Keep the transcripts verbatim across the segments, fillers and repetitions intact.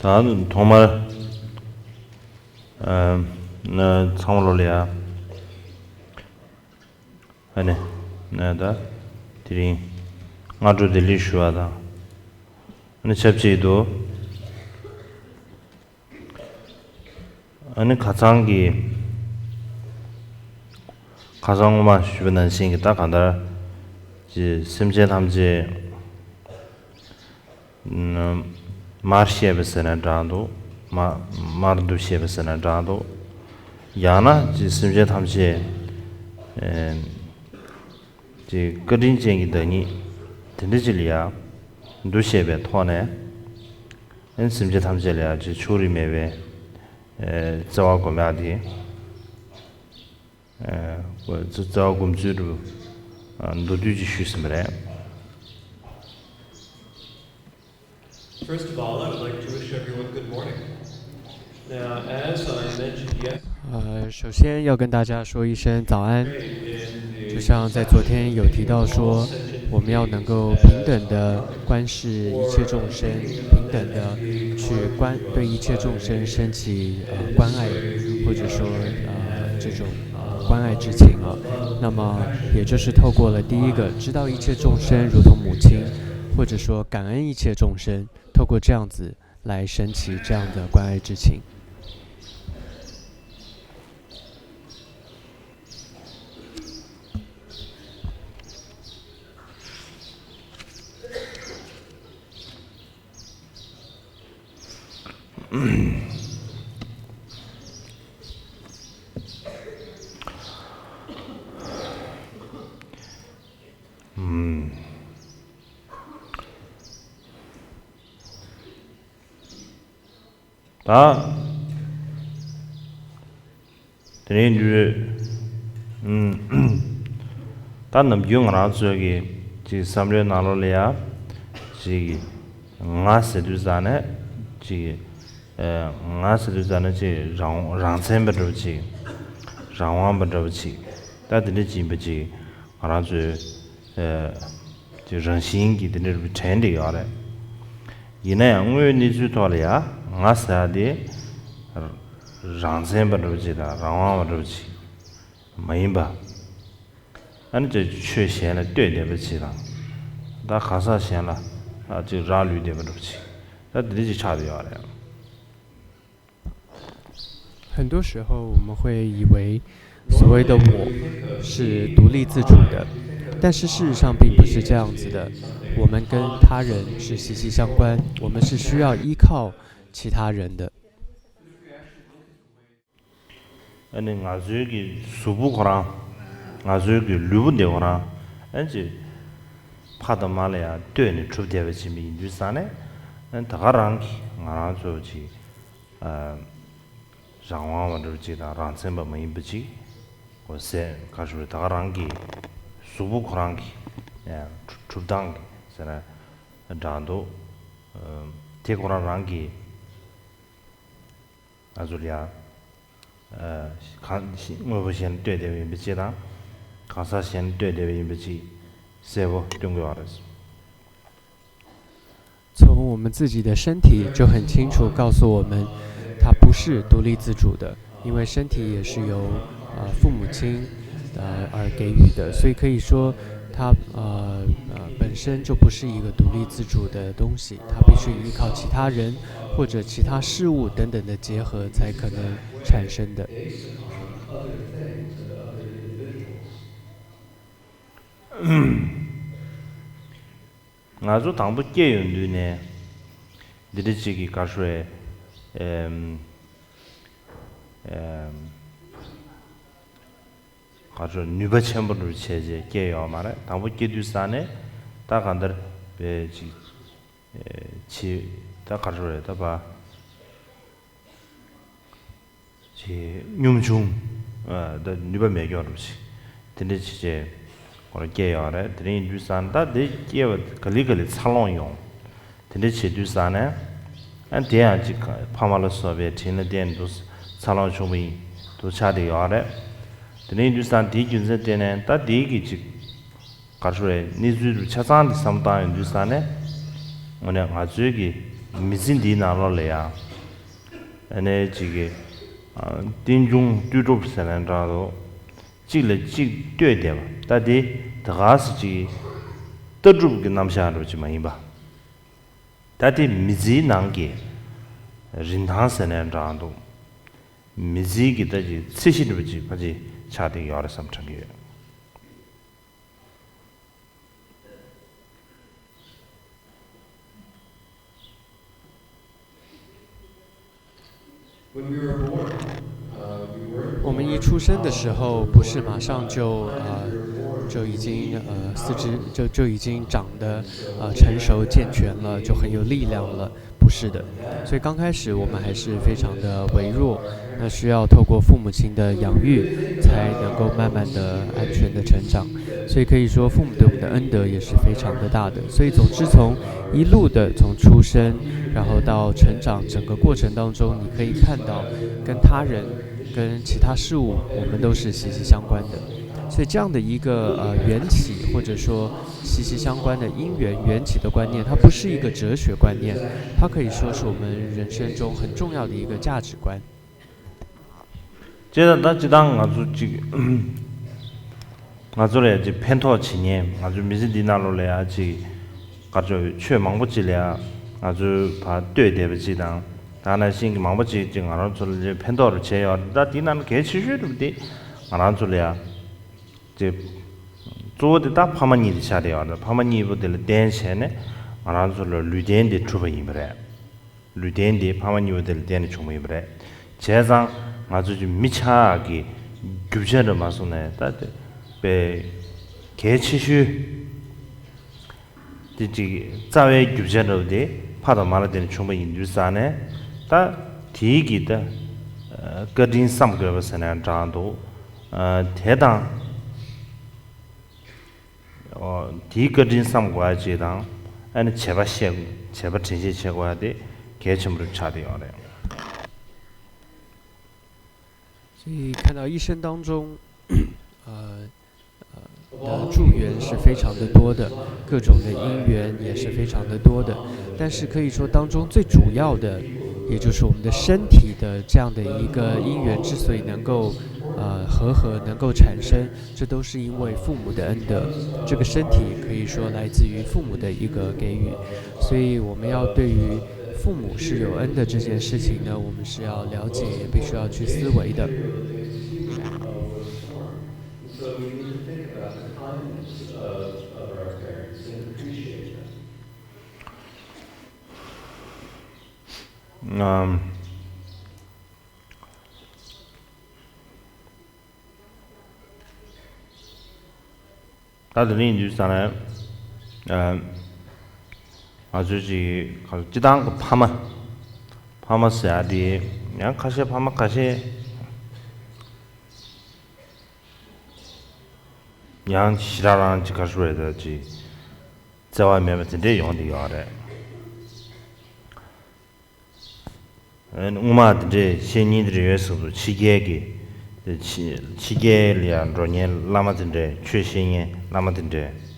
ད་ཐོག་མར་ཨ་ན་ཚང་མ་ལོ་ལ་ཡ་ཨ་ནི་ན་ད་དེ་རིང་སྔ་དྲོ་བདེ་ལེགས་ཞུ་བ་དང་། ཨ་ནི་ཆབས་ཅིག་ཏུ་ཨ་ནི་ཁ་སང་གི་ཁ་སང་སྔོན་མ་ཞུས་པ་ནང་བཞིན་གྱི་ད་གང་ལྟར་གྱི་སེམས་ཅན་ཐམས་ཅད་མར་ཤེས་པ་ཟེར་ན་འདྲ་འདུག་མ་མར་འདུ་ཤེས་པ་ཟེར་ན་འདྲ་འདུག་ཡང་ན་ཅིག་སེམས་ཅན་ཐམས་ཅད་ཨེ་ཅིག་བཀའ་དྲིན་ཅན་གྱི་བདག་ཉིད་དེ་འདྲ་ཅིག་ལ་ཡང་འདུ་ཤེས་པའི་ཐོག་ནས་ཨེ་སེམས་ཅན་ཐམས་ཅད་ལ་ཡང་ཅིག་ཕྱོགས་རིས་མེད་པའི་ཨེ་བརྩེ་བ་སྒོམ་ཡག་དེ། ཨ་བརྩེ་བ་སྒོམ་ཚུལ་དུ་ཨ་མདོར་བསྡུས་ཅིག་ཞུས་ཟིན་པ་རེད། First of all, I would like to wish everyone good morning. Now, as I mentioned yesterday, 呃，首先要跟大家说一声早安。就像在昨天有提到说，我们要能够平等的观视一切众生，平等的去观，对一切众生升起呃关爱，或者说呃这种呃关爱之情啊。那么也就是透过了第一个，知道一切众生如同母亲，或者说感恩一切众生，透过这样子来升起这样的关爱之情。ད་དེ་རིང་འདིར་ཨུམ། ད་ནམ་རྒྱུན་ང་རང་ཚོའི་གི་ཅིག་བསམ་བློའི་ནང་ལོགས་ལ་ཡ་ཅིག་ང་ཟེར་དུས་ཙ་ནས་ཅིག་ཨེ་ང་ཟེར་དུས་ཙ་ནས་ཅིག་རང་རང་མཚན་པ་འདྲ་བོ་ཅིག་རང་དབང་པ་འདྲ་བོ་ཅིག་ད་དེ་འདྲ་ཅིག་ཡིན་པ་ཅིག་ང་རང་ཚོའི་ཨེ་ཅིག་རང་བཞིན་གྱིས་དེ་འདྲ་རུ་དྲན་བསྡད་ཡོད་རེད། ཡིན་ན་ཡང་དངོས་ཡོད་གནས་ཚུལ་ཐོག་ལ་ཡ་ང་ཟེར་ཡ་དེ་རང་མཚན་པ་འདྲ་བོ་ཅིག་དང་རང་དབང་བ་འདྲ་བོ་ཅིག་མ་ཡིན་པ། ཨ་ནི་ཅིག་ཆོས་གཞན་ལ་ལྟོས་བསྡད་པ་ཅིག་དང་། ད་གང་ཟག་གཞན་ལ་ཨ་ཅིག་རག་ལུས་བསྡད་པ་འདྲ་བོ་ཅིག་ད་དེ་འདྲ་ཅིག་ཆགས་བསྡད་ཡོད་རེད། 很多时候我们会以为所谓的我是独立自主的，但是事实上并不是这样子的。我们跟他人是息息相关，我们是需要依靠其他人的。 ཨ་ནི་ང་ཚོའི་གི་གཟུགས་པོ་ཁོ་རང་། ང་ཚོའི་གི་ལུས་པོ་འདི་ཁོ་རང་ཨ་ཅེ་ཕ་དང་མ་ལ་ཡང་ལྟོས་ནས་གྲུབ་བསྡད་པ་ཅིག་མི་ཡིན་དུས་ཙང་ནས། ཨ་ནི་ད་ག་རང་གི་ང་རང་ཚོ་ཅིག་ཨ་རང་དབང་བ་འདྲ་བོ་ཅིག་དང་རང་མཚན་པ་མ་ཡིན་པ་ཅིག་འོ་ཟེར་ག་ཞུ་རེད། ད་ག་རང་གི་གཟུགས་པོ་ཁོ་རང་གི་ཨ་གྲུབ་སྟངས་ཀྱི་ཟེར་ན་འདྲ་འདུག་ཨ་དེ་ཁོ་རང་རང་གི་ང་ཚོ་ལ་ཡང་། ཨ་གང་དངོས་པོ་གཞན་ལ་ལྟོས་བསྡད་པ་ཡིན་པ་ཅིག་དང་། གང་ཟག་གཞན་ལ་ལྟོས་བསྡད་པ་ཡིན་པ་ཅིག་གསལ་པོ་སྟོན་དགོས་པ་རེད། 从我们自己的身体就很清楚告诉我们，它不是独立自主的，因为身体也是由呃父母亲呃而给予的，所以可以说它呃呃本身就不是一个独立自主的东西，它必须依靠其他人或者其他事物等等的结合才可能产生的。 ང་ཚོ་དང་པོ་སྐྱེས་ཡོང་དུས་ནས་འདི་འདྲ་ཅིག་གི་ག་རེ་ཞུ་རེད། ཨེམ། ཨེམ། ག་རེ་ཞུ་རེད། ནུས་པ་ཆེན་པོ་འདྲ་བྱས་རྗེས་སྐྱེས་ཡོད་མ་རེད། དང་པོ་སྐྱེས་དུས་ཙ་ནས་ད་གང་ལྟར་བས་ཅིག་ཨེ་ཅིག་ད་ག་རེ་ཞུ་རེད། ད་བ་ཅིག་གཉོམ་ཆུང་། ཨ་ད་ནུས་པ་མེད་མཁན་འདྲ་བོ་ཞིག་དེ་འདྲ་ཅིག་བྱས་ཁོ་རང་སྐྱེས་ཡོད་རེད། དེ་རིང་ཡིན་དུས་ཙང་ད་དེ་སྐྱེས་པ་ག་ལེ་ག་ལེ་འཚར་ལོངས་ཡོང་། དེ་འདྲ་བྱེད་དུས་ཙང་ནས་ཨ་དེ་ཡང་ཅིག་ཕ་མ་ལ་སོགས་པའི་དྲིན་ལ་བརྟེན་དུ་འཚར་ལོངས་བྱུང་བ་ཡིན་དུ་ཆགས་བསྡད་ཡོད་རེད། དེ་འདྲ་ཡིན་དུས་ཙང་དེའི་རྒྱུ་མཚན་བརྟེན་ནས་ད་དེའི་གི་ཅིག་ག་རེ་ཞུ་རེད། གནས་ཚུལ་དུ་ཆ་ཚང་འདི་བསམ་བཏང་ཡོང་དུས་ཙང་ནས་དངོས་གནས་ང་ཚོའི་གི་ མི་ཚེ་འདིའི་ནང་ལོགས་ལ་ཡང་ཨ་ནི་ཅིག་གི་ཨ་རྟེན་འབྱུང་ལྟོས་གྲུབ་ཟེར་ནའི་འདྲ་འདུག་གཅིག་ལ་གཅིག་ལྟོས་བསྡད་པ། ད་དེ་ད་ག་ཟེ་ཅིག་ལྟ་གྲུབ་ཀྱི་རྣམ་གཞག་འདྲ་པོ་ཅིག་མ་ཡིན་པ། ད་དེ་མི་ཚེའི་ནང་གི་རིན་ཐང་ཟེར་ནའི་འདྲ་འདུག་མི་ཚེའི་གི་ད་ཅིག་ཚད་གཞི་འདྲ་པོ་ཅིག་ཕལ་ཆེར་ཆགས་བསྡད་ཡོད་རེད་བསམ་དྲན་གྱི་ཡོད། When we were born, uh, we weren't 我们一出生的时候，不是马上就呃就已经呃四肢就就已经长得呃成熟健全了，就很有力量了，不是的。所以刚开始我们还是非常的微弱，那需要透过父母亲的养育，才能够慢慢的安全的成长。所以可以说，父母对我们的恩德也是非常的大的。所以总之，从一路的从出生，然后到成长整个过程当中，你可以看到跟他人、跟其他事物，我们都是息息相关的。所以这样的一个呃缘起，或者说息息相关的因缘缘起的观念，它不是一个哲学观念，它可以说是我们人生中很重要的一个价值观。 བྱས་ཙང་ད་སྤྱིར་བཏང་ང་ཚོ་ཅིག་ང་ཚོ་ལ་ཡ་ཅིག་ཕན་ཐོགས་བྱེད་མཁན། ང་ཚོའི་མི་ཚེ་འདིའི་ནང་ལོགས་ལ་ཡ་ཅིག་ག་རེ་ཟེར། ཆོས་མང་པོ་ཅིག་ལ་ཡ་ང་ཚོའི་བར་ལྟོས་བསྡད་པ་ཅིག་དང་། ད་ནང་བཞིན་གྱི་མང་པོ་ཅིག་ཅིག་ང་རང་ཚོ་ལ་ཕན་ཐོགས་རུ་བྱས་ཡོད་རེད། ད་དེའི་ནང་ནས་གལ་ཆེ་ཤོས་རུ་དེ་ང་རང་ཚོ་ལ་ཡ་ཅིག་གཙོ་བོ་དེ་ད་ཕ་མ་གཉིས་དེ་ཆགས་བསྡད་ཡོད་རེད། ཕ་མ་གཉིས་པོ་དེ་ལ་བརྟེན་བྱས་ནས་ང་རང་ཚོ་ལ་ལུས་རྟེན་དེ་གྲུབ་པ་ཡིན་པ་རེད། ལུས་རྟེན་དེ་ཕ་མ་གཉིས་པོ་དེ་ལ་བརྟེན་ནས་བྱུང་བ་ཡིན་པ་རེད། བྱས་ཙང་ང་ཚོ་ཀྱི་མི་ཆགས་ཀྱི་རྒྱུ་ཆ་འདྲ་མ་སོང་ནས། ད་དེ་དཔེ་གལ་ཆེ་ཤོས་དེ་ཅིག་རྩ་བའི་རྒྱུ་ཆ་འདྲ་བོ་དེ་ཕ་དང་མ་ལ་བརྟེན་ནས་བྱུང་བ་ཡིན་དུས་ཙང་ནས། ད་དེའི་གི་ད་བཀའ་དྲིན་བསམ་དགོས་པ་ཟེར་ནའི་འདྲ་འདུག་དེ་དང་། ཨོ། དེའི་བཀའ་དྲིན་བསམ་དགོས་ཡ་ཅིག་དང་། ཨ་ནི་བྱས་པ་བཤད། བྱས་པ་དྲན་ཤེས་བྱེད་དགོས་ཡ་དེ་གལ་ཆེན་པོ་རུ་ཆགས་བསྡད་ཡོད་རེད། 所以看到一生当中，呃呃的助缘是非常的多的，各种的因缘也是非常的多的，但是可以说当中最主要的，也就是我们的身体的这样的一个因缘之所以能够呃和合，能够产生，这都是因为父母的恩德。这个身体可以说来自于父母的一个给予，所以我们要对于父母是有恩的这件事情呢，我们是要了解，也必须要去思维的。 So we need to think about the kindness of, of our parents and appreciate them. Um, ད་དེ་རིང་ཡིན་དུས་ཙང་ནས། ཨ། ང་ཚོའི་ཅིག་ག་སྤྱི་བཏང་གི་ཕ་མ། ཕ་མ་ཟེར་ཡ་དེ་ཡང་ཁ་ཤས། ཕ་མ་ཁ་ཤས་ཡང་ཞེ་དྲག་རང་ཅིག་ག་རེ་ཟེར་དགོས་རེད། ད་ཅིག་བརྩེ་བ་མེད་པ་དེ་འདྲས་ཡོང་བསྡད་ཡོད་རེད། སྔོན་མ་དེ་འདྲས་བཤད་མཁན་དེ་འདྲས་ཡོད་ཟེར་འདུག་ཕྱི་རྒྱལ་གྱི། དེ་ཕྱི་ཕྱི་རྒྱལ་ལ་ཡང་འགྲོ་མཁན་བླ་མ་དེ་འདྲས། ཆོས་བཤད་མཁན་བླ་མ་དེ་འདྲས་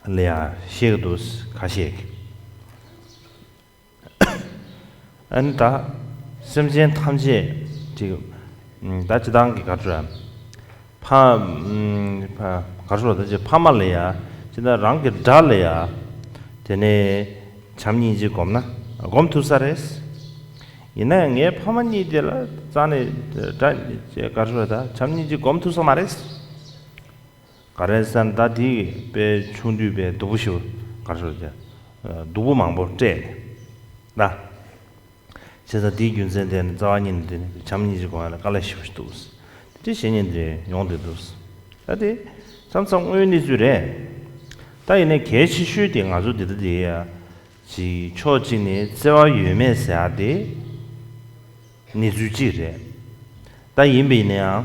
ལ་ཡང་བཤད་ཀྱི་འདུག་ཁ་ཤས་ཀྱིས། ཨ་ནི་ད་སེམས་ཅན་ཐམས་ཅད་ཅིག་ད་སྤྱིར་བཏང་གི་ག་རེ་ཟེར། ཕ། ཕ། ག་རེ་ཟེར། ད་ཅིག་ཕ་མ་ལ་ཡ། སྤྱིར་བཏང་རང་གི་དགྲ་ལ་ཡ། དེ་ནས་བྱམས་སྙིང་རྗེ་སྒོམ་ན་སྒོམ་ཐུབ་ས་རེད། ཡིན་ན་ཡང་ངའི་ཕ་མ་གཉིས་དེ་ལ་རྩ་ནས་དགྲ། ག་རེ་ཟེར། ད་བྱམས་སྙིང་རྗེ་སྒོམ་ཐུབ་ས་མ་རེད། ག་རེ་ཟེར་ན། ད་དེ་དཔེ་ཆུང་དུས་དཔེ་སྡུག་པོ་ཞེ་པོ། ག་རེ་ཟེར། དེ་སྡུག་པོ་མང་པོ་སྤྲད་ནས་ད། བྱས་ཙང་དེའི་རྒྱུ་མཚན་དེ་ནི་རྩ་བ་ཉིད་ནས་དེ་ནི་བྱམས་སྙིང་རྗེ་སྒོམ་ཡ་ལ་དཀའ་ལས་ཞེ་པོ་ཞིག་འདུག་དེ་འདྲའི་བཤད་མཁན་དེ་ཡོང་བསྡད་འདུག་ད་དེ་མཚམས་མཚམས་དངོས་ཡོད་གནས་ཚུལ་རེད། ད་ཡིན་ནའི་གལ་ཆེ་ཤོས་དེ་ང་ཚོ་འདི་ལྟ་དེ་ཡ། ཅིག་ཕྱོགས་གཅིག་ནས་བརྩེ་བ་ཡོད་མེད་ཟེར་ཡ་དེ་གནས་ཚུལ་གཅིག་རེད། ད་ཡིན་པ་ཡིན་ན་ཡང་།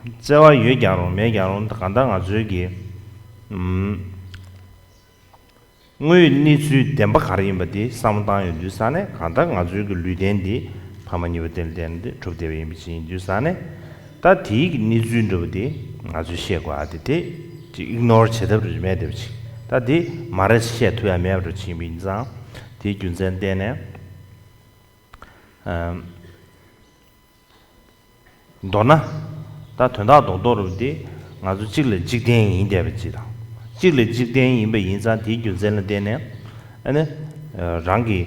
བརྩེ་བ་ཡོད་ཀྱང་རུང་མེད་ཀྱང་རུང་། གང་ལྟར་ང་ཚོའི་གི་ཨུམ། དངོས་ཡོད་གནས་ཚུལ་བདེན་པ་ག་རེ་ཡིན་པ་དེ་བསམ་བློ་བཏང་ཡོང་དུས་ཙང་ནས། གང་ལྟར་ང་ཚོའི་གི་ལུས་རྟེན་འདི་ཕ་མ་གཉིས་པོ་དེ་ལ་བརྟེན་ནས་གྲུབ་བསྡད་པ་ཡིན་པ་ཅིག་ཡིན་དུས་ཙང་ནས། ད་དེའི་གི་གནས་ཚུལ་འདྲ་བོ་དེ་ང་ཚོས་བཤད་དགོས་ཨ། དེ་དེ་ཅིག་ཨིག་ནོར་བྱེད་ཐབས་རེ་མེད་བསྡད་པ་ཅིག་ད་དེ་མ་རེད་བཤད་ཐུབ་ཡ་མེད་པ་འདྲ་ཕྱིན་པ་ཡིན་ཙང་། དེའི་རྒྱུ་མཚན་བརྟེན་ནས། ཨམ། མདོར་ན། ད་དོན་དག་རྡོག་རྡོག་རུ་དེ་ང་ཚོ་གཅིག་ལ་གཅིག་བརྟེན་ཡིན་བསྡད་པ་གཅིག་དང་། གཅིག་ལ་གཅིག་བརྟེན་ཡིན་པ་ཡིན་ཙང་དེའི་རྒྱུ་མཚན་ལ་བརྟེན་ནས། ཨ་ནི། རང་གི་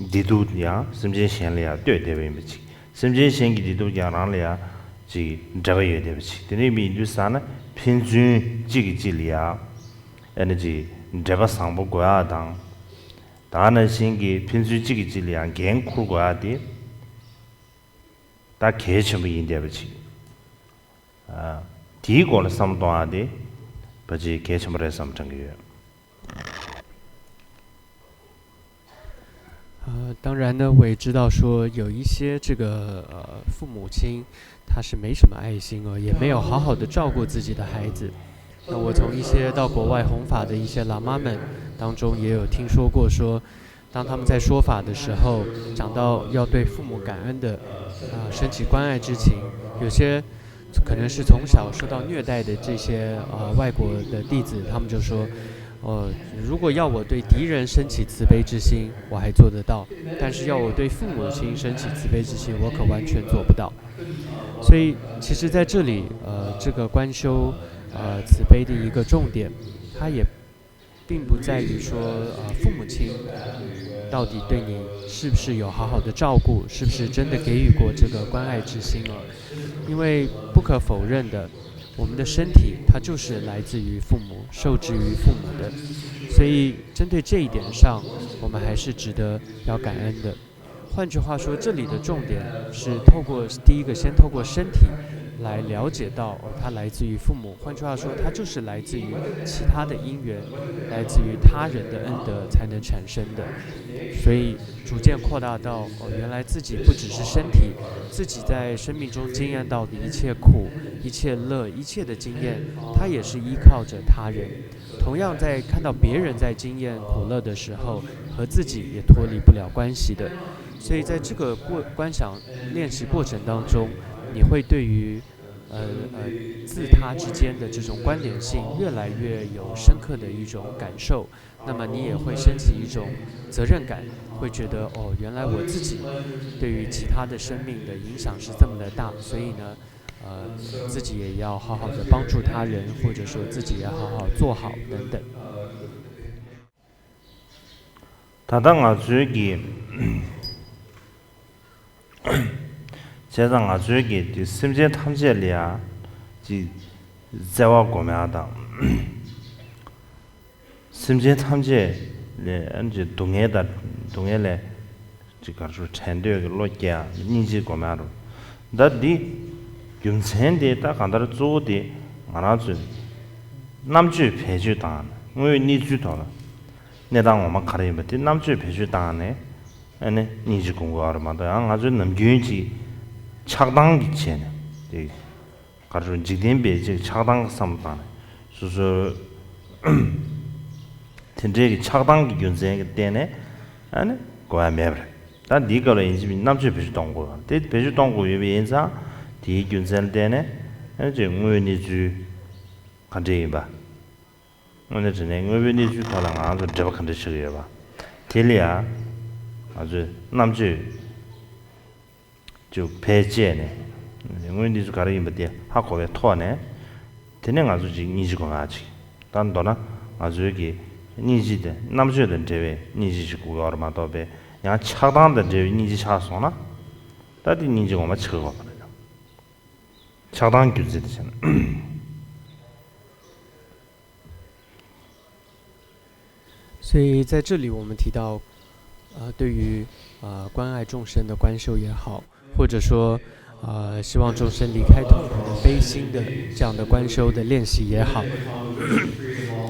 བདེ་སྡུག་ཡང་སེམས་ཅན་གཞན་ལ་ཡང་ལྟོས་བསྡད་པ་ཡིན་པ་གཅིག་སེམས་ཅན་གཞན་གྱི་བདེ་སྡུག་ཀྱང་རང་ལ་ཡང་ཅིག་འབྲེལ་བ་ཡོད་བསྡད་པ་གཅིག་དེ་འདྲ་ཡིན་དུས་ཙང་ན་ཕན་ཚུན་གཅིག་གིས་གཅིག་ལ་ཡང་། ཨ་ནི་ཅིག་འབྲེལ་བ་བཟང་པོ་དགོས་ཡག་དང་། ད་ག་ནང་བཞིན་གྱི་ཕན་ཚུན་གཅིག་གིས་གཅིག་ལ་ཡང་འགན་འཁུར་དགོས་ཡག་དེ། ད་གལ་ཆེན་པོ་ཡིན་བསྡད་པ་ཅིག་ཨ། དེའི་སྐོར་ལ་བསམ་བློ་གཏོང་ཡག་དེ་ཕལ་ཆེར་གལ་ཆེན་པོ་རེད་བསམ་དྲན་གྱི་ཡོད། 呃，当然呢，我也知道说有一些这个呃父母亲，他是没什么爱心哦，也没有好好的照顾自己的孩子。那我从一些到国外弘法的一些喇嘛们当中，也有听说过说，当他们在说法的时候，讲到要对父母感恩的啊、升起关爱之情，有些可能是从小受到虐待的这些呃外国的弟子，他们就说，呃，如果要我对敌人升起慈悲之心，我还做得到，但是要我对父母亲升起慈悲之心，我可完全做不到。所以，其实在这里，呃，这个观修，呃，慈悲的一个重点，它也并不在于说，呃，父母亲到底对你是不是有好好的照顾，是不是真的给予过这个关爱之心了。因为不可否认的，我们的身体它就是来自于父母，受之于父母的，所以针对这一点上，我们还是值得要感恩的。换句话说，这里的重点是透过第一个，先透过身体来了解到，哦，它来自于父母。换句话说，它就是来自于其他的因缘，来自于他人的恩德才能产生的。所以逐渐扩大到，哦，原来自己不只是身体，自己在生命中经验到的一切苦、一切乐、一切的经验，它也是依靠着他人。同样，在看到别人在经验苦乐的时候，和自己也脱离不了关系的。所以，在这个过观想练习过程当中，你会对于呃呃自他之间的这种关联性越来越有深刻的一种感受。那么你也会升起一种责任感，会觉得哦，原来我自己对于其他的生命的影响是这么的大，所以呢，呃，自己也要好好的帮助他人，或者说自己也好好做好等等。 ད་ལྟ་ང་ཚོའི་གི་བྱས་ཙང་ང་ཚོའི་གི་དེ་སེམས་ཅན་ཐམས་ཅད་ལ་ཡང་ཅིག་བརྩེ་བ་སྒོམ་ཡག་དང་། སེམས་ཅན་ཐམས་ཅད་ལ་ཨ་ནི་ཅིག་སྡུག་བསྔལ་དང་སྡུག་བསྔལ་ལས་ཅིག་ག་རེ་ཞུ་བྲལ་འདོད་ཀྱི་བློ་སྐྱེ་ཡག་སྙིང་རྗེ་སྒོམ་ཡག་རུ། ད་འདི་རྒྱུ་མཚན་དེ་ད་གང་ལྟར་གཙོ་བོ་དེ་ང་རང་ཚོས་རྣམ་དཔྱོད་བེད་སྤྱོད་བཏང་ནས་དངོས་ཡོད་གནས་ཚུལ་ཐོག་ལ་གནས་སྟངས་ངོ་མ་ག་རེ་ཡིན་པ་དེ་རྣམ་དཔྱོད་བེད་སྤྱོད་བཏང་ནས་ཨ་ནི་སྙིང་རྗེ་སྒོམ་དགོས་པ་རེད་མ་གཏོགས། ཡང་ང་ཚོའི་ནམ་རྒྱུན་གྱི་ཆགས་སྡང་གི་བྱས་ནས་དེ་ག་རེ་ཞུ་འཇིག་རྟེན་པའི་ཅིག་ཆགས་སྡང་གི་བསམ་བློ་བཏང་ནས་སོ་སོའི་དེ་འདྲའི་གི་ཆགས་སྡང་གི་རྒྱུ་མཚན་གྱི་བརྟེན་ནས་ཨ་ནི་དགོས་ཡ་མེད་པ་རེད། ད་འདིའི་སྐབས་ལ་ཡིན་གཅིག་མིན་གཅིག་རྣམ་དཔྱོད་བེད་སྤྱོད་གཏོང་དགོས་པ་དེ་བེད་སྤྱོད་གཏོང་དགོས་ཡོད་པ་ཡིན་ཙང་དེའི་རྒྱུ་མཚན་ལ་བརྟེན་ནས་ཨ་ནི་ཅིག་དངོས་ཡོད་གནས་ཚུལ་ག་འདྲ་ཡིན་པ། དངོས་གནས་དྲང་གནས་དངོས་པོའི་གནས་ཚུལ་ཐོག་ལ་ང་ཚོ་འབྲེལ་བ་ག་འདྲ་ཆགས་ཀྱི་ཡོད་པ། དེ་ལ་ཡང་ང་ཚོས་རྣམ་དཔྱོད་ཅིག་བེད་སྤྱད་ནས་དངོས་གནས་ཚུལ་ག་རེ་ཡིན་པ་དེ་ཧ་གོ་བའི་ཐོག་ནས་དེ་ནས་ང་ཚོ་ཅིག་སྙིང་རྗེ་སྒོམ་ཡག་ཅིག་ད་མདོར་ན་ང་ཚོའི་གི་སྙིང་རྗེ་དེ་རྣམ་དཔྱོད་དང་འབྲེལ་བའི་སྙིང་རྗེ་ཞིག་དགོས་ཡོད་རེད་མ་གཏོགས་པའི་ཡང་ཆགས་སྡང་དང་འབྲེལ་བའི་སྙིང་རྗེ་ཆགས་སོང་ན་ད་དེ་སྙིང་རྗེ་ངོ་མ་ཆགས་ཀྱི་ཡོད་མ་རེད། ཆགས་སྡང་རྒྱུ་མཚན་དེ་བྱས་ན། 所以在这里我们提到，呃，对于呃关爱众生的观修也好，或者说呃希望众生离开痛苦的悲心的这样的观修的练习也好，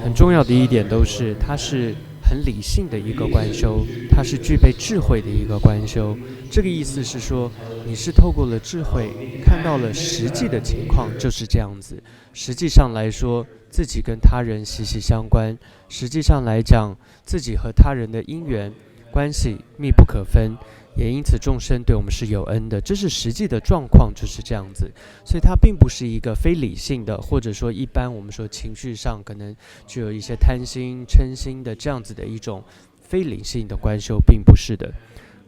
很重要的一点都是它是很理性的一个观修，它是具备智慧的一个观修。这个意思是说，你是透过了智慧看到了实际的情况就是这样子。实际上来说，自己跟他人息息相关。实际上来讲，自己和他人的因缘关系密不可分。也因此众生对我们是有恩的，这是实际的状况，就是这样子。所以它并不是一个非理性的，或者说一般我们说情绪上可能具有一些贪心、嗔心的这样子的一种非理性的观修，并不是的。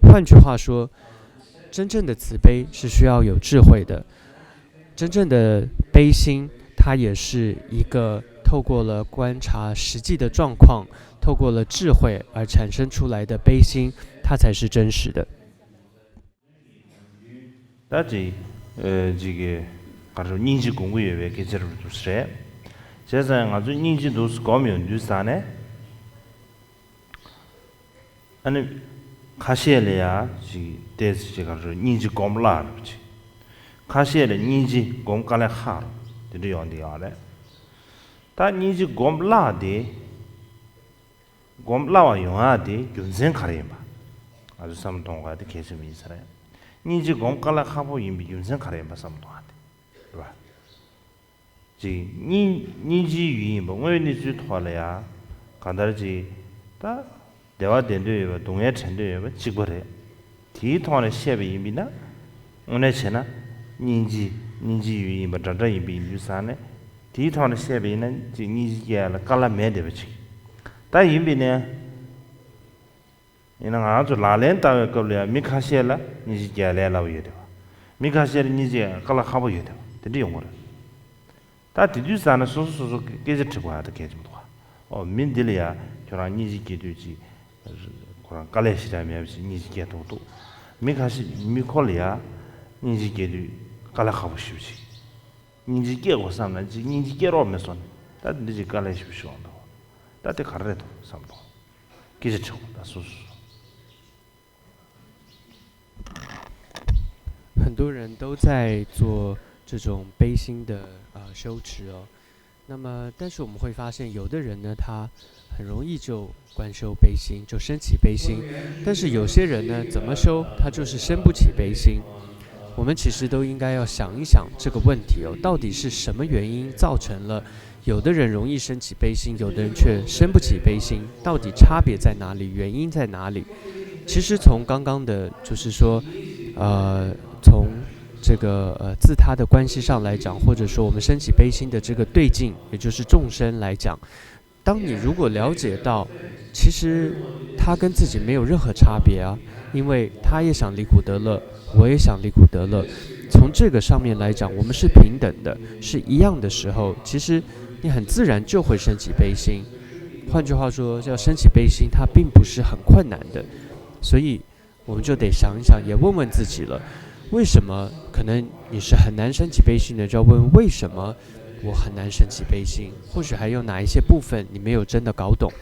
换句话说，真正的慈悲是需要有智慧的，真正的悲心，它也是一个透过了观察实际的状况，透过了智慧而产生出来的悲心，它才是真实的。 ད་ཅིག་ཨ་ཅིག་གི་ག་རེ་སྙིང་རྗེ་སྒོམ་གྱི་ཡོད་པའི་སྐད་ཆ་རེད་འདུག་ཟེར། བྱས་ཙང་ང་ཚོས་སྙིང་རྗེ་འདུག་སྒོམ་ཡོང་དུས་ཙ་ནས། ཨ་ནི་ཁ་ཤས་ལ་ཡ་ཅིག་ཏོག་ཙམ་ཅིག་ག་རེ་སྙིང་རྗེ་སྒོམ་སླ་རུ་ཅིག་ཁ་ཤས་ལ་སྙིང་རྗེ་སྒོམ་དཀའ་ལས་ཁག་རུ་དེ་འདྲ་ཡོང་བསྡད་ཡོད་རེད། ད་སྙིང་རྗེ་སྒོམ་སླ་དེ། སྒོམ་སླ་བ་ཡོང་ཡ་དེ་རྒྱུ་མཚན་ག་རེ་ཡིན་པ། ང་ཚོས་བསམ་བློ་གཏོང་དགོས་ཡ་དེ་གལ་ཆེན་པོ་ཡིན་ས་རེད། སྙིང་རྗེ་སྒོམ་དཀའ་ལས་ཁག་པོ་ཡིན་པའི་རྒྱུ་མཚན་ག་རེ་ཡིན་པ་བསམ་བློ་གཏོང་ཡ་དེ་རེད་བ། ཅིག་སྙིང་སྙིང་རྗེའི་ཡུལ་ཡིན་པ་དངོས་ཡོད་གནས་ཚུལ་ཐོག་ལ་ཡ། གང་ལྟར་ཅིག་ད། བདེ་བ་བདེ་འདོད་ཡོད་པ་སྡུག་བསྔལ་བྲལ་འདོད་ཡོད་པ་གཅིག་པ་རེད། དེའི་ཐོག་ནས་བཤད་པ་ཡིན་པས་ན། དངོས་གནས་བྱས་ན། སྙིང་རྗེ་སྙིང་རྗེའི་ཡུལ་ཡིན་པ་འདྲ་འདྲ་ཡིན་པ་ཡིན་དུས་ཙང་ནས། དེའི་ཐོག་ནས་བཤད་པ་ཡིན་ན་ཅིག་སྙིང་རྗེ་སྐྱེ་ཡ་ལ་དཀའ་ལས་མེད་བསྡད་པ་ཅིག་ད་ཡིན་པས་ན། ཡིན་ན་ང་ཚོ་ལག་ལེན་བསྟར་བའི་སྐབས་ལ་ཡང་མི་ཁ་ཤས་ལ་སྙིང་རྗེ་སྐྱེ་ཡ་ལས་སླ་པོ་ཡོད་བསྡད་པ། མི་ཁ་ཤས་ལ་སྙིང་རྗེ་དཀའ་ལས་ཁག་པོ་ཡོད་བསྡད་པ་དེ་འདྲ་ཡོང་གི་རེད། ད་དེ་དུས་ཙ་ན་སོ་སོ་སོ་སོ་སྐད་ཆ་དྲི་དགོས་ཡ་ད་གལ་ཆེན་པོ་འདུག་ག་ཨོ་མི་འདི་ལ་ཡ་ཁྱོད་རང་སྙིང་རྗེ་སྐྱེ་དུས་ཅིག་ཁོ་རང་དཀའ་ལས་ཞེ་དྲག་མེད་པ་ཞིག་སྙིང་རྗེ་སྐྱེ་ཐུབ་འདུག་མི་ཁ་ཤས་མི་ཁོ་ལ་ཡ་སྙིང་རྗེ་སྐྱེ་དུས་དཀའ་ལས་ཁག་པོ་ཞེ་པོ་ཅིག་སྙིང་རྗེ་སྐྱེ་དགོས་བསམ་ན་ཅིག་སྙིང་རྗེ་སྐྱེ་རོགས་མེད་སོང་ནས་ད་འདི་ཅིག་དཀའ་ལས་ཞེ་པོ་ཞིག་འོང་འདུག་ད་དེ་ག་རེ་རེད་འདུག་བསམ་འདུག་སྐད་ཆ་དྲི་དགོས་ད་སོ་སོ་སོ། 很多人都在做这种悲心的呃修持哦。那么，但是我们会发现，有的人呢，他很容易就观修悲心，就升起悲心；但是有些人呢，怎么修，他就是升不起悲心。我们其实都应该要想一想这个问题哦，到底是什么原因造成了有的人容易升起悲心，有的人却升不起悲心，到底差别在哪里？原因在哪里？其实从刚刚的，就是说，呃，从这个呃自他的关系上来讲，或者说我们升起悲心的这个对境，也就是众生来讲，当你如果了解到，其实他跟自己没有任何差别啊，因为他也想离苦得乐，我也想离苦得乐。从这个上面来讲，我们是平等的，是一样的时候，其实你很自然就会升起悲心。换句话说，要升起悲心，它并不是很困难的，所以我们就得想一想，也问问自己了，为什么？可能你是很难升起悲心的，就要问为什么我很难升起悲心？或许还有哪一些部分你没有真的搞懂，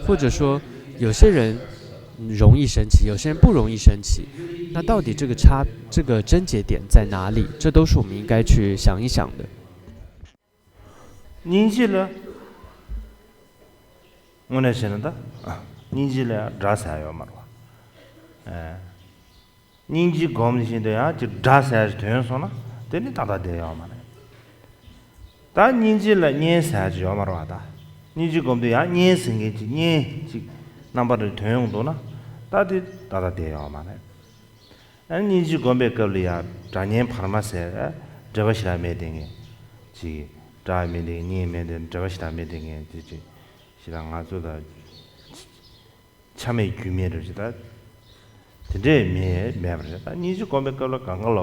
或者说有些人容易升起，有些人不容易升起，那到底这个差这个症结点在哪里？这都是我们应该去想一想的。 སྙིང་རྗེ་ལ་དངོས་གནས་བྱས་ན་ད་སྙིང་རྗེ་ལ་དགྲ་ཟེར་ཡ་ཡོད་མ་རེད་བ། སྙིང་རྗེ་སྒོམ་བཞིན་དུ་ཡང་ཅིག་དགྲ་ཟེར་ཡ་ཞིག་ཐོན་སོང་ན་དེ་ནི་ཏག་ཏག་བསྡད་ཡོད་མ་རེད། ད་སྙིང་རྗེ་ལ་གཉེན་ཟེར་ཡ་ཅིག་ཡོད་མ་རེད་བ་ད། སྙིང་རྗེ་སྒོམ་དུས་ཡང་གཉེན་ཟེར་མཁན་ཅིག་གཉེན་ཅིག་རྣམ་པ་རེ་ཐོན་ཡོང་འདུག་ན་ད་དེ་ཏག་ཏག་བསྡད་ཡོད་མ་རེད། ཨ་ནི་སྙིང་རྗེ་སྒོམ་པའི་སྐབས་ལ་ཡང་དགྲ་གཉེན་བར་མ་ཟེར་འབྲེལ་བ་ཞེ་དྲག་མེད་དེ་ངས་ཅིག་དགྲ་མེད་དེ་གཉེན་མེད་དེ་འབྲེལ་བ་ཞེ་དྲག་མེད་དེ་ངས་ཅིག་ཅིག་ཞེ་དྲག་ང་ཚོ་ད་ཆ་མེད་རྒྱུས་མེད་རེད་ཅིག་ད་དེ་འདྲས་མེད་མེད་པ་རེད། ད་སྙིང་རྗེ་སྒོམ་པའི་སྐབས་ལ་གང་ག་ལ་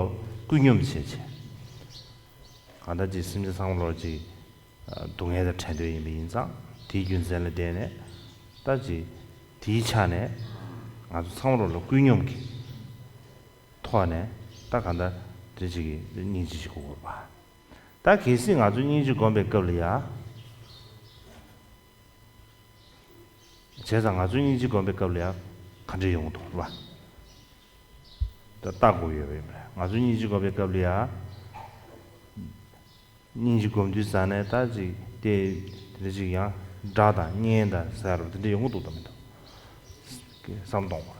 བསྐུལ་སྙོམས་བྱས་བྱས་གང་ལྟར་ཅིག་སེམས་ཅན་ཚང་མ་ལོ་ཅིག་སྡུག་བསྔལ་དང་བྲལ་འདོད་ཡིན་པ་ཡིན་ཙང་དེའི་རྒྱུ་མཚན་ལ་བརྟེན་ནས་ད་ཅིག་དེའི་ཆ་ནས་ང་ཚོ་ཚང་མ་ལོ་ལ་བསྐུལ་སྙོམས་ཀྱི་ཐོག་ནས་ད་གང་ལྟར་དེ་ཅིག་གི་སྙིང་རྗེ་ཞིག་དགོས་པ། ད་གལ་སྲིད་ང་ཚོ་སྙིང་རྗེ་སྒོམ་པའི་སྐབས་ལ་ཡ། བྱས་ཙང་ང་ཚོ་སྙིང་རྗེ་སྒོམ་པའི་སྐབས་ལ་ཡ་ག་འདྲ་ཡོང་གི་འདུག་ལ། ད་ལྟ་དགོས་ཡོད་པ་ཡིན་པ་རེད། ང་ཚོ་སྙིང་རྗེ་སྒོམ་པའི་སྐབས་ལ་ཡ། སྙིང་རྗེ་སྒོམ་དུས་ཙ་ནས་ད་ཅིག་དེ་དེ་ཅིག་ཡང་དགྲ་དང་གཉེན་དང་ཟེར་བ་དེ་འདྲ་ཡོང་གི་འདུག་དང་མི་འདུག་བསམ་གཏོང་བ་རེད།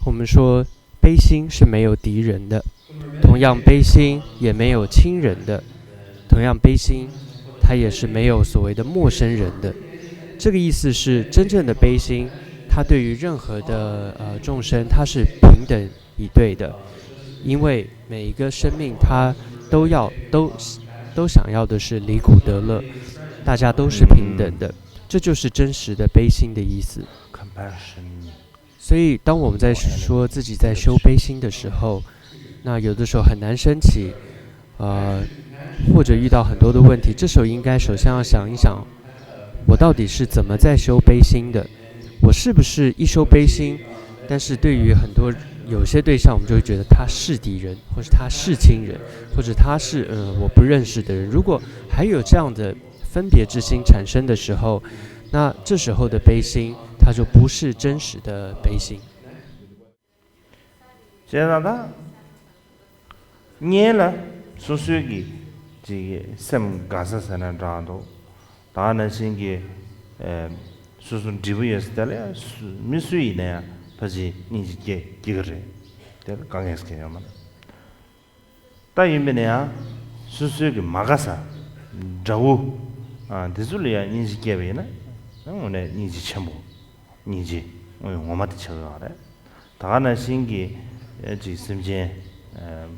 我们说，悲心是没有敌人的，同样悲心也没有亲人的，同样悲心，它他也是没有所谓的陌生人的。这个意思是，真正的悲心，他对于任何的呃众生，他是平等以对的，因为每一个生命他都要都都想要的是离苦得乐，大家都是平等的，这就是真实的悲心的意思。Compassion. 所以，当我们在说自己在修悲心的时候，那有的时候很难升起，呃，或者遇到很多的问题，这时候应该首先要想一想，我到底是怎么在修悲心的？我是不是一修悲心，但是对于很多有些对象，我们就会觉得他是敌人，或是他是亲人，或者他是嗯我不认识的人。如果还有这样的分别之心产生的时候，那这时候的悲心，它就不是真实的悲心。 བྱས་ཙང་ད་ངས་ལ་སོ་སོའི་གི་ཅིག་སེམས་དགའ་ས་ཟེར་ན་འདྲ་འདུག་ད་ནང་བཞིན་གྱི་ཨེ་སོ་སོ་འབྲས་བུ་ཡོད་ས་དེ་ལ་ཡང་སུ་མི་སུ་ཡིན་ན་ཡང་ཕལ་ཆེར་སྙིང་རྗེ་སྐྱེ་སྐྱེ་གི་རེད། དེ་ལ་དཀའ་ངལ་སྐྱེ་ཡོད་མ་རེད། ད་ཡིན་པས་ན་ཡང་སོ་སོའི་གི་མ་དགའ་ས་དགྲ་བོ་ཨ་དེ་ཚོ་ལ་ཡང་སྙིང་རྗེ་སྐྱེས་པ་ཡིན་ན་དངོས་གནས་སྙིང་རྗེ་ཆེན་པོ་སྙིང་རྗེ་དངོས་ངོ་མ་དེ་ཆགས་ཡོད་རེད། ད་ག་ནང་བཞིན་གྱི་ཨེ་ཅིག་སེམས་ཅན་ཨེ་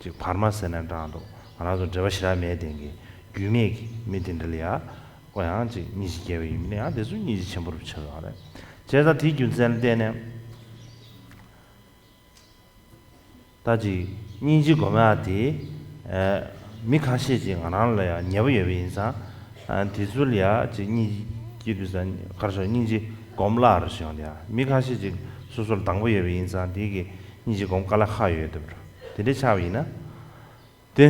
ཅིག་བར་མ་ཟེར་ན་འདྲ་འདུག་ང་རང་ཚོ་འབྲེལ་བ་ཞེ་དྲག་མེད་དེ་གི་རྒྱུས་མེད་ཀྱི་མི་དེ་འདྲ་ལ་ཡང་ཁོ་ཡང་ཅིག་སྙིང་རྗེ་སྐྱེས་པ་ཡིན་ན་ཡང་དེ་ཚོ་སྙིང་རྗེ་ཆེན་པོ་རུ་ཆགས་ཡོད་རེད། བྱས་ཙང་དེའི་རྒྱུ་མཚན་ལ་བརྟེན་ནས། ད་ཅིག་སྙིང་རྗེ་སྒོམ་ཡག་དེ་ཨ་མི་ཁ་ཤས་ཅིག་ང་རང་ལ་ཡང་ཉེ་པོ་ཡོད་པ་ཡིན་ཙང་ཨ་དེ་ཚོ་ལ་ཡང་ཅིག་སྙིང་རྗེ་སྐྱེ་དུས་ཙང་ག་རེ་ཞུ་སྙིང་རྗེ་སྒོམ་སླ་རུ་ཞུ་ཡང་དེ་ཡང་མི་ཁ་ཤས་ཅིག་སོ་སོར་སྡང་པོ་ཡོད་པ་ཡིན་ཙང་དེ་གི་སྙིང་རྗེ་སྒོམ་དཀའ་ལས་ཁག་ཡོད་དེ་འདྲ་དེ་འདྲ་ཆགས་པ་ཡིན་ན། དེ་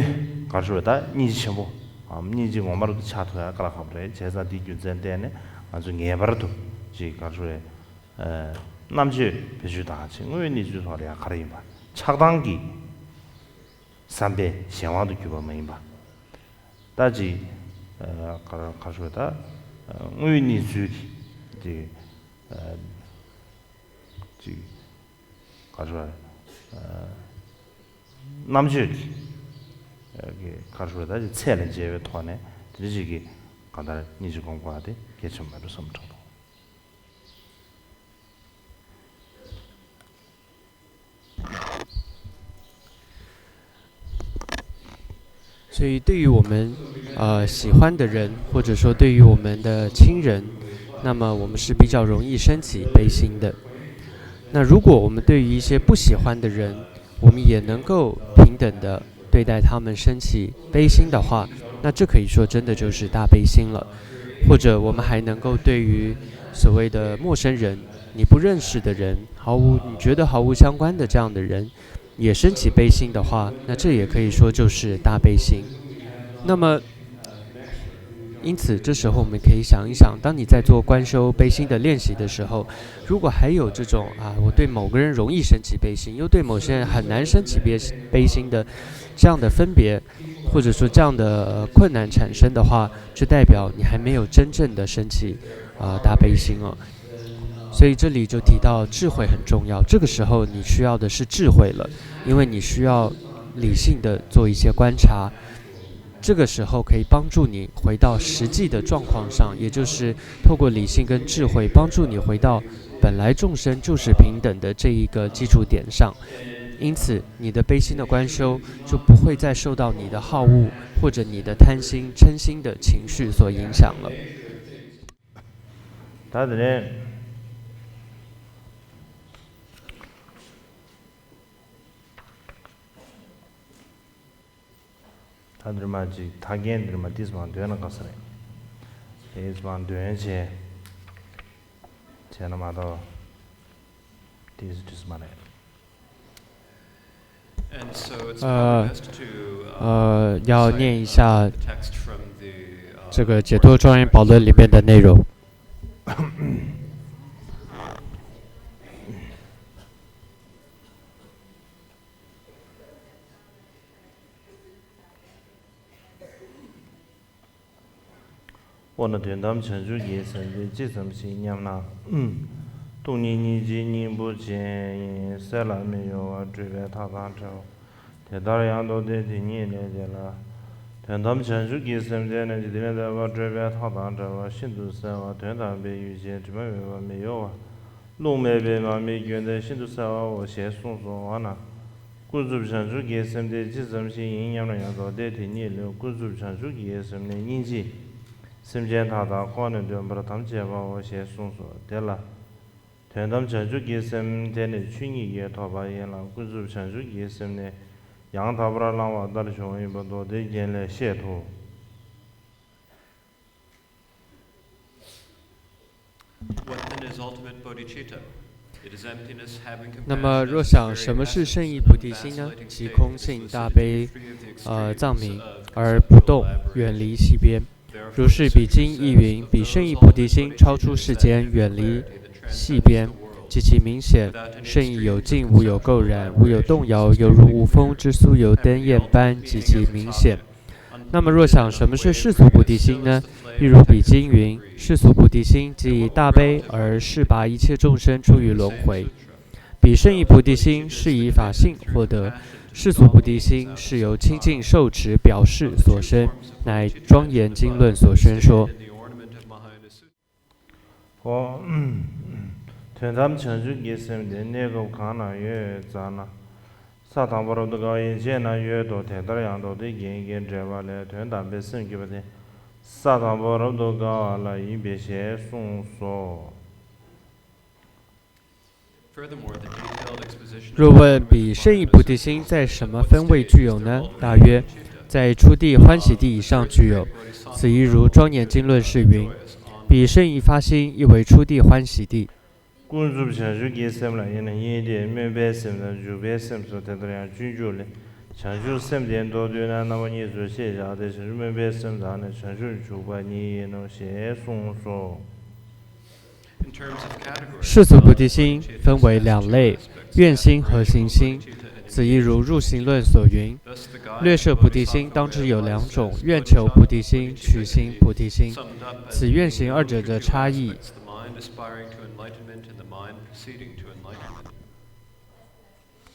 ག་རེ་ཞུ་ད་སྙིང་རྗེ་ཆེན་པོ་ཨམ་སྙིང་རྗེ་ངོ་མ་རུ་ཆགས་ཐུབ་ཡག་དཀའ་ལས་ཁག་པོ་རེད། བྱས་ཙང་དེའི་རྒྱུ་མཚན་བརྟེན་ནས་ང་ཚོས་ངེས་པར་དུ་ཅིག་ག་རེ་ཞུ་རེད། རྣམ་དཔྱོད་བེད་སྤྱོད་བཏང་ཅིག་དངོས་ཡོད་གནས་ཚུལ་ཐོག་ལ་ཡང་ག་རེ་ཡིན་པ་ཆགས་སྡང་གི་བསམ་པས་གཞན་དབང་དུ་གྱུར་པ་མ་ཡིན་པ། ད་ཅིག་ག་རེ་ག་རེ་ཞུ་ད་དངོས་ཡོད་གནས་ཚུལ་གྱི་ཅིག་ཅིག་ག་རེ་ཞུ་རྣམ་དཔྱོད་ཀྱི་ག་རེ་ཞུ་ད་ཅིག་ཚད་ལ་འཇལ་བའི་ཐོག་ནས་དེ་འདྲ་ཅིག་གི་གང་ལྟར་སྙིང་རྗེ་སྒོམ་དགོས་པ་དེ་གལ་ཆེན་པོ་མེད་འགྲོ་བསམ་དྲན་འདུག所以，对于我们呃喜欢的人，或者说对于我们的亲人，那么我们是比较容易升起悲心的。那如果我们对于一些不喜欢的人，我们也能够平等的对待他们，升起悲心的话，那这可以说真的就是大悲心了。或者我们还能够对于所谓的陌生人，你不认识的人，毫无你觉得毫无相关的这样的人，也升起悲心的话，那这也可以说就是大悲心。那么，因此这时候我们可以想一想，当你在做观修悲心的练习的时候，如果还有这种啊，我对某个人容易升起悲心，又对某些人很难升起悲悲心的这样的分别，或者说这样的困难产生的话，就代表你还没有真正的升起啊大悲心哦。所以这里就提到智慧很重要，这个时候你需要的是智慧了，因为你需要理性的做一些观察。这个时候可以帮助你回到实际的状况上，也就是透过理性跟智慧帮助你回到本来众生就是平等的这一个基础点上。因此，你的悲心的观修就不会再受到你的好恶或者你的贪心、嗔心的情绪所影响了。ད་དེ་ནས་ད་འདིར་མ་ཅིག་ད་རྒན་འདིར་མ་ཏིས་མང་འདོན་ན་དགའ་ས་རེད། ཏིས་མང་འདོན་བྱས་བྱས་ན་མ་གཏོགས་ཏིས་ཏིས་མ་རེད། 呃，呃，要念一下这个解脱庄严宝轮里面的内容。 འོ་ན་དོན་དམ་བྱང་ཆུབ་ཀྱི་སེམས་དེ་ཅི་ཙམ་ཞིག་སྙམ་ན། སྟོང་ཉིད་སྙིང་རྗེའི་སྙིང་པོ་ཅན་ཡིན། གསལ་ལ་མི་གཡོ་བ་སྤྲུལ་པའི་མཐའ་དང་བྲལ་བ། དེ་ལྟར་ཡང་དག་སྟེ་དེ་ཉིད་ལས་དེ་ལ་ དོན་དམ་བྱང་ཆུབ་ཀྱི་སེམས་དེ་ནི་འཇིག་རྟེན་ལས་འདས་པ་སྤྲོས་པའི་མཐའ་དང་བྲལ་བ་ཤིན་ཏུ་གསལ་བ། དོན་དམ་པའི་ཡུལ་ཅན་དྲི་མ་མེད་པ་མི་གཡོ་བ། རླུང་མེད་པའི་མར་མེའི་རྒྱུན་ཏེ་ཤིན་ཏུ་གསལ་བའོ་ཞེས་གསུངས་སོ། འོ་ན། ཀུན་རྫོབ་བྱང་ཆུབ་ཀྱི་སེམས་དེ་ཅི་ཙམ་ཞིག་ཡིན་སྙམ་ན་ཡང་མདོ་སྡེ་དེ་ཉིད་ལས་ཀུན་རྫོབ་བྱང་ཆུབ་ཀྱི་སེམས་ནི་སྙིང་རྗེ། སེམས་ཅན་མཐའ་དག་བཀོག་ནས་འདོན་པར་དམ་བཅས་པའོ་ཞེས་གསུངས་སོ། དེ་ལ། དོན་དམ་བྱང་ཆུབ་ཀྱི་སེམས་དེ་ནི་ཆོས་ཉིད་ཀྱིས་ཐོབ་པ་ཡིན་ལ། ཀུན་རྫོབ་བྱང་ཆུབ་ཀྱི་སེམས་ནི་ཡང་དག་པར་བླང་བ་ལྟར་བྱུང་བ་ཡིན་པ་མདོ་སྡེའི་རྒྱན་ལས་ཤེས་ཐུབ། What then is ultimate bodhicitta? It is emptiness having 那么，若想什么是圣意菩提心呢？即空性大悲，呃，藏名，而不动，远离细边。如是比经亦云：彼圣意菩提心，超出世间，远离细边，极其明显。圣意有静，无有垢染，无有动摇，犹如无风之苏油灯焰般，极其明显。 那么，若想什么是世俗菩提心呢？譬如彼经云：世俗菩提心，即以大悲而誓拔一切众生出于轮回。彼圣意菩提心是以法性获得，世俗菩提心是由清净受持表示所生，乃庄严经论所宣说。 ཧོ། དོན་དམ་བྱང་ཆུབ་ཀྱི་སེམས་དེ་གནས་སྐབས་གང་ན་ཡོད་ཙམ་ན། ས་དང་པོ་རབ་ཏུ་དགའ་བ་ཡན་ཆད་ན་ཡོད་དོ། དེ་ལྟར་ཡང་མདོ་སྡེ་རྒྱན་གྱི་འགྲེལ་པ་ལས། དོན་དམ་པའི་སེམས་ཀྱི་བ་དེ་ས་དང་པོ་རབ་ཏུ་དགའ་བ་ལ་ཡིན་པས་ཞེས་གསུངས་སོ། Furthermore, the detailed exposition 若问彼圣意菩提心在什么分位具有呢？答曰，在初地欢喜地以上具有。此亦如庄严经论释云：彼圣意发心，亦为初地欢喜地。 ཀུན་རྫོབ་བྱང་ཆུབ་ཀྱི་སེམས་ལ་ཡིན་ན་གཉིས་ཏེ། སྨོན་པའི་སེམས་དང་འཇུག་པའི་སེམས་སོ། དེ་ལྟར་ཡང་སྤྱོད་འཇུག་ལས། བྱང་ཆུབ་སེམས་དེ་མདོར་བསྡུས་ན་རྣམ་པ་གཉིས་སུ་ཕྱེ་བཞག་སྟེ། བྱང་ཆུབ་སྨོན་པའི་སེམས་དང་ནི། བྱང་ཆུབ་འཇུག་པ་གཉིས་ཡིན་ནོ་ཞེས་གསུངས་སོ། 世俗菩提心分为两类，愿心和行心。此亦如入行论所云：略设菩提心，当知有两种：愿求菩提心，取行菩提心。此愿行二者的差异。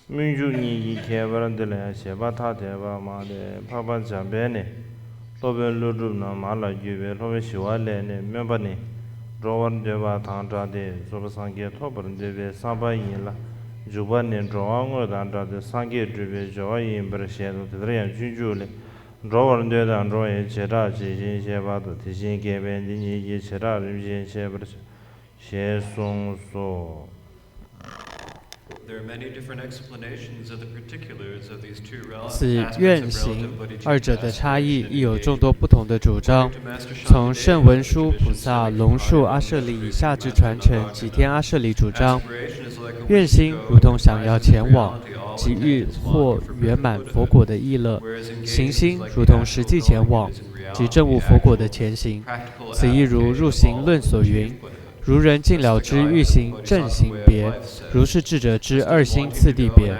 སྨོན་འཇུག་གཉིས་ཀྱི་ཁྱད་པར་འདི་ལ་ཡང་བཞེད་པ་ཐ་དད་པ་མ་སྟེ། འཕགས་པ་འཇམ་དཔལ་ནི། སློབ་དཔོན་ཀླུ་སྒྲུབ་རྣམས་མ་ལ་བརྒྱུད་པའི་སློབ་དཔོན་ཞི་བ་ལྷས་ནི། སྨོན་པ་ནི་འགྲོ་བར་འདོད་པ་དང་སྦྲགས་ཏེ་རྫོགས་པའི་སངས་རྒྱས་ཐོབ་པར་འདོད་པའི་བསམ་པ་ཡིན་ལ། འཇུག་པ་ནི་འགྲོ་བ་དངོས་དང་སྦྲགས་ཏེ་སངས་རྒྱས་སྒྲུབ་པའི་སྦྱོར་བ་ཡིན་པར་བཞེད་དོ། དེ་ལྟར་ཡང་སྤྱོད་འཇུག་ལས། འགྲོ་བར་འདོད་དང་འགྲོ་བའི་བྱེ་བྲག་ཇི་བཞིན་བཤད་པ་དང་། དེ་བཞིན་གཤེགས་པའི་འདི་ཉིད་ཀྱི་བྱེ་བྲག་རིམ་བཞིན་འཆད་པར་བྱ། ཞེས་གསུངས་སོ། There are many different explanations of the particulars of these two rel- 此愿行二者的差异，亦有众多不同的主张。从圣文殊菩萨龙树阿舍利以下之传承，及天阿舍利主张，愿心如同想要前往，即欲获圆满佛果的意乐；行心如同实际前往，即证悟佛果的前行。此亦如入行论所云： 如人尽了知欲行正行别，如是智者知二心次第别。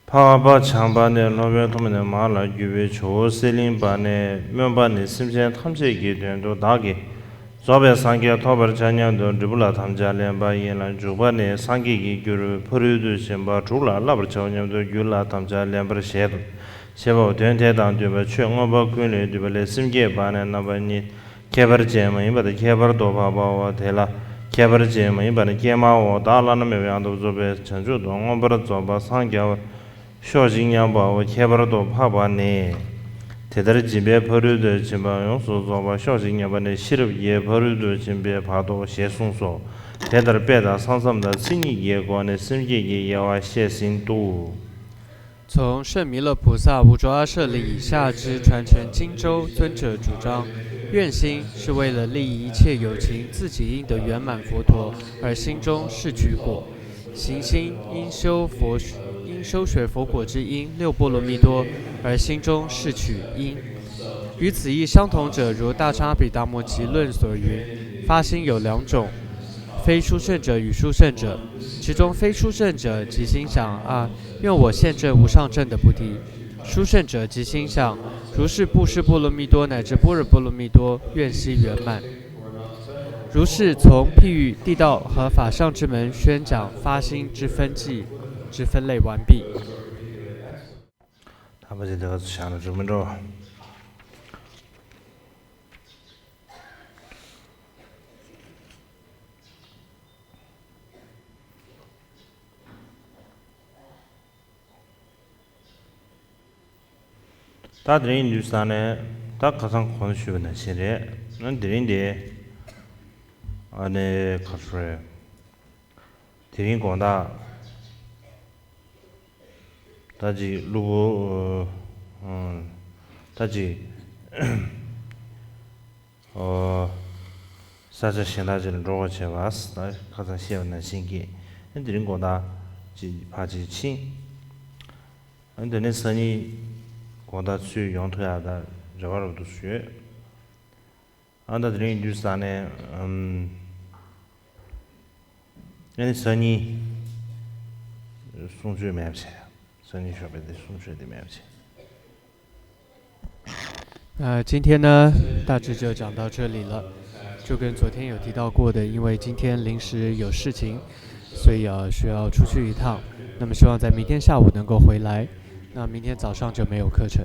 འཕགས་པ་བྱམས་པ་ནི་སློབ་དཔོན་ཐོགས་མེད་ནས་མ་ལ་བརྒྱུད་པའི་ཇོ་བོ་གསེར་གླིང་པ་ནས། སྨོན་པ་ནི་སེམས་ཅན་ཐམས་ཅད་ཀྱི་དོན་དུ་བདག་གིས་རྫོགས་པའི་སངས་རྒྱས་ཐོབ་པར་བྱ་སྙམ་དུ་འབྲས་བུ་ལ་དམ་བཅའ་ལེན་པ་ཡིན་ལ། འཇུག་པ་ནི་སངས་རྒྱས་ཀྱི་རྒྱུར་ཕ་རོལ་ཏུ་ཕྱིན་པ་དྲུག་ལ་བསླབ་པར་བྱའོ་སྙམ་དུ་རྒྱུད་ལ་དམ་བཅའ་ལེན་པར་བཞེད་དོ། ཞེས་པའོ། དོན་དེ་དང་འདུས་པ་ཆོས་མངོན་པ་ཀུན་ལས་བཏུས་པ་ལས། སེམས་བསྐྱེད་པ་ནི་རྣམ་པ་གཉིས། ཁྱད་པར་ཅན་མ་ཡིན་པ་དང་ཁྱད་པར་དུ་འཕགས་པའོ། དེ་ལ་ཁྱད་པར་ཅན་མ་ཡིན་པ་ནི་ཀྱེ་མའོ། བདག་བླ་ན་མེད་པའི་ཡང་དག་པར་རྫོགས་པའི་བྱང་ཆུབ་ཏུ་མངོན་པར་རྫོགས་པར་སངས་རྒྱ་བར་ཤོག་ཅིག་སྙམ་པའོ། ཁྱད་པར་དུ་འཕགས་པ་ནི། དེ་ལྟར་སྦྱིན་པས་ཕ་རོལ་ཏུ་ཕྱིན་པ་ཡོངས་སུ་རྫོགས་པར་ཤོག་ཅིག་སྙམ་པ་ནི་ཤེས་རབ་ཀྱིས་ཕ་རོལ་ཏུ་ཕྱིན་པའི་བར་དོ་ཞེས་གསུངས་སོ། དེ་ལྟར་དཔེ་དང་ས་མཚམས་དང་མཚན་ཉིད་ཀྱི་སྒོ་ནས་སེམས་བསྐྱེད་ཀྱི་དབྱེ་བ་བཤད་ཟིན་ཏོ། 从圣弥勒菩萨无着阿舍利以下之传承经咒尊者主张，愿心是为了利益一切有情自己应得圆满佛陀而心中摄取果，行心应修佛应修学佛果之因六波罗蜜多而心中摄取因。与此意相同者，如大叉毗达摩集论所云：发心有两种，非殊胜者与殊胜者。其中非殊胜者，即心想啊，愿我现证无上正等菩提。 殊胜者即心想，如是布施波罗蜜多乃至般若波罗蜜多，愿悉圆满。如是从譬喻、地道和法上之门宣讲发心之分际之分类完毕。 ཐ་པ་ཅི་དེ་ག་ཚོ་བཞག་ན་འགྲིག་མི་འགྲོ། ད་དེ་རིང་འདུག་ས་ནས་ད་ཁ་སང་གོང་ཞུས་པ་ནང་བཞིན་རེད། ཨ་དེ་རིང་འདི་ཨ་ནི་ག་རེ་ཟེར། དེ་རིང་དགོང་དག་ད་ཅིག་གློ་བུར་ད་ཅིག་ཨོ། ས་ཆ་གཞན་དག་ཅིག་ལ་འགྲོ་དགོས་བྱས་པ། ད་ཁ་སང་བཤད་པ་ནང་བཞིན་གྱི་དེ་རིང་དགོང་དག་ཅིག་ཕར་ཅིག་ཕྱིན། ཨ་དེ་ནས་སང་ཉིན་དགོང་དག་ཚུར་ཡོང་ཐུབ་ཡག་ད་རེ་བ་རབ་ཏུ་ཡོད། ཨ་ད་དེ་རིང་དུས་ས་ནས་ཨམ། ཨ་ནི་སང་ཉིན་གསུང་ཆོས་མེད་པ་བྱས། སང་ཉིན་ཞོགས་པའི་དེ་གསུང་ཆོས་དེ་མེད་པ་བྱས། 呃，今天呢，大致就讲到这里了。就跟昨天有提到过的，因为今天临时有事情，所以呃需要出去一趟。那么希望在明天下午能够回来。那明天早上就没有课程。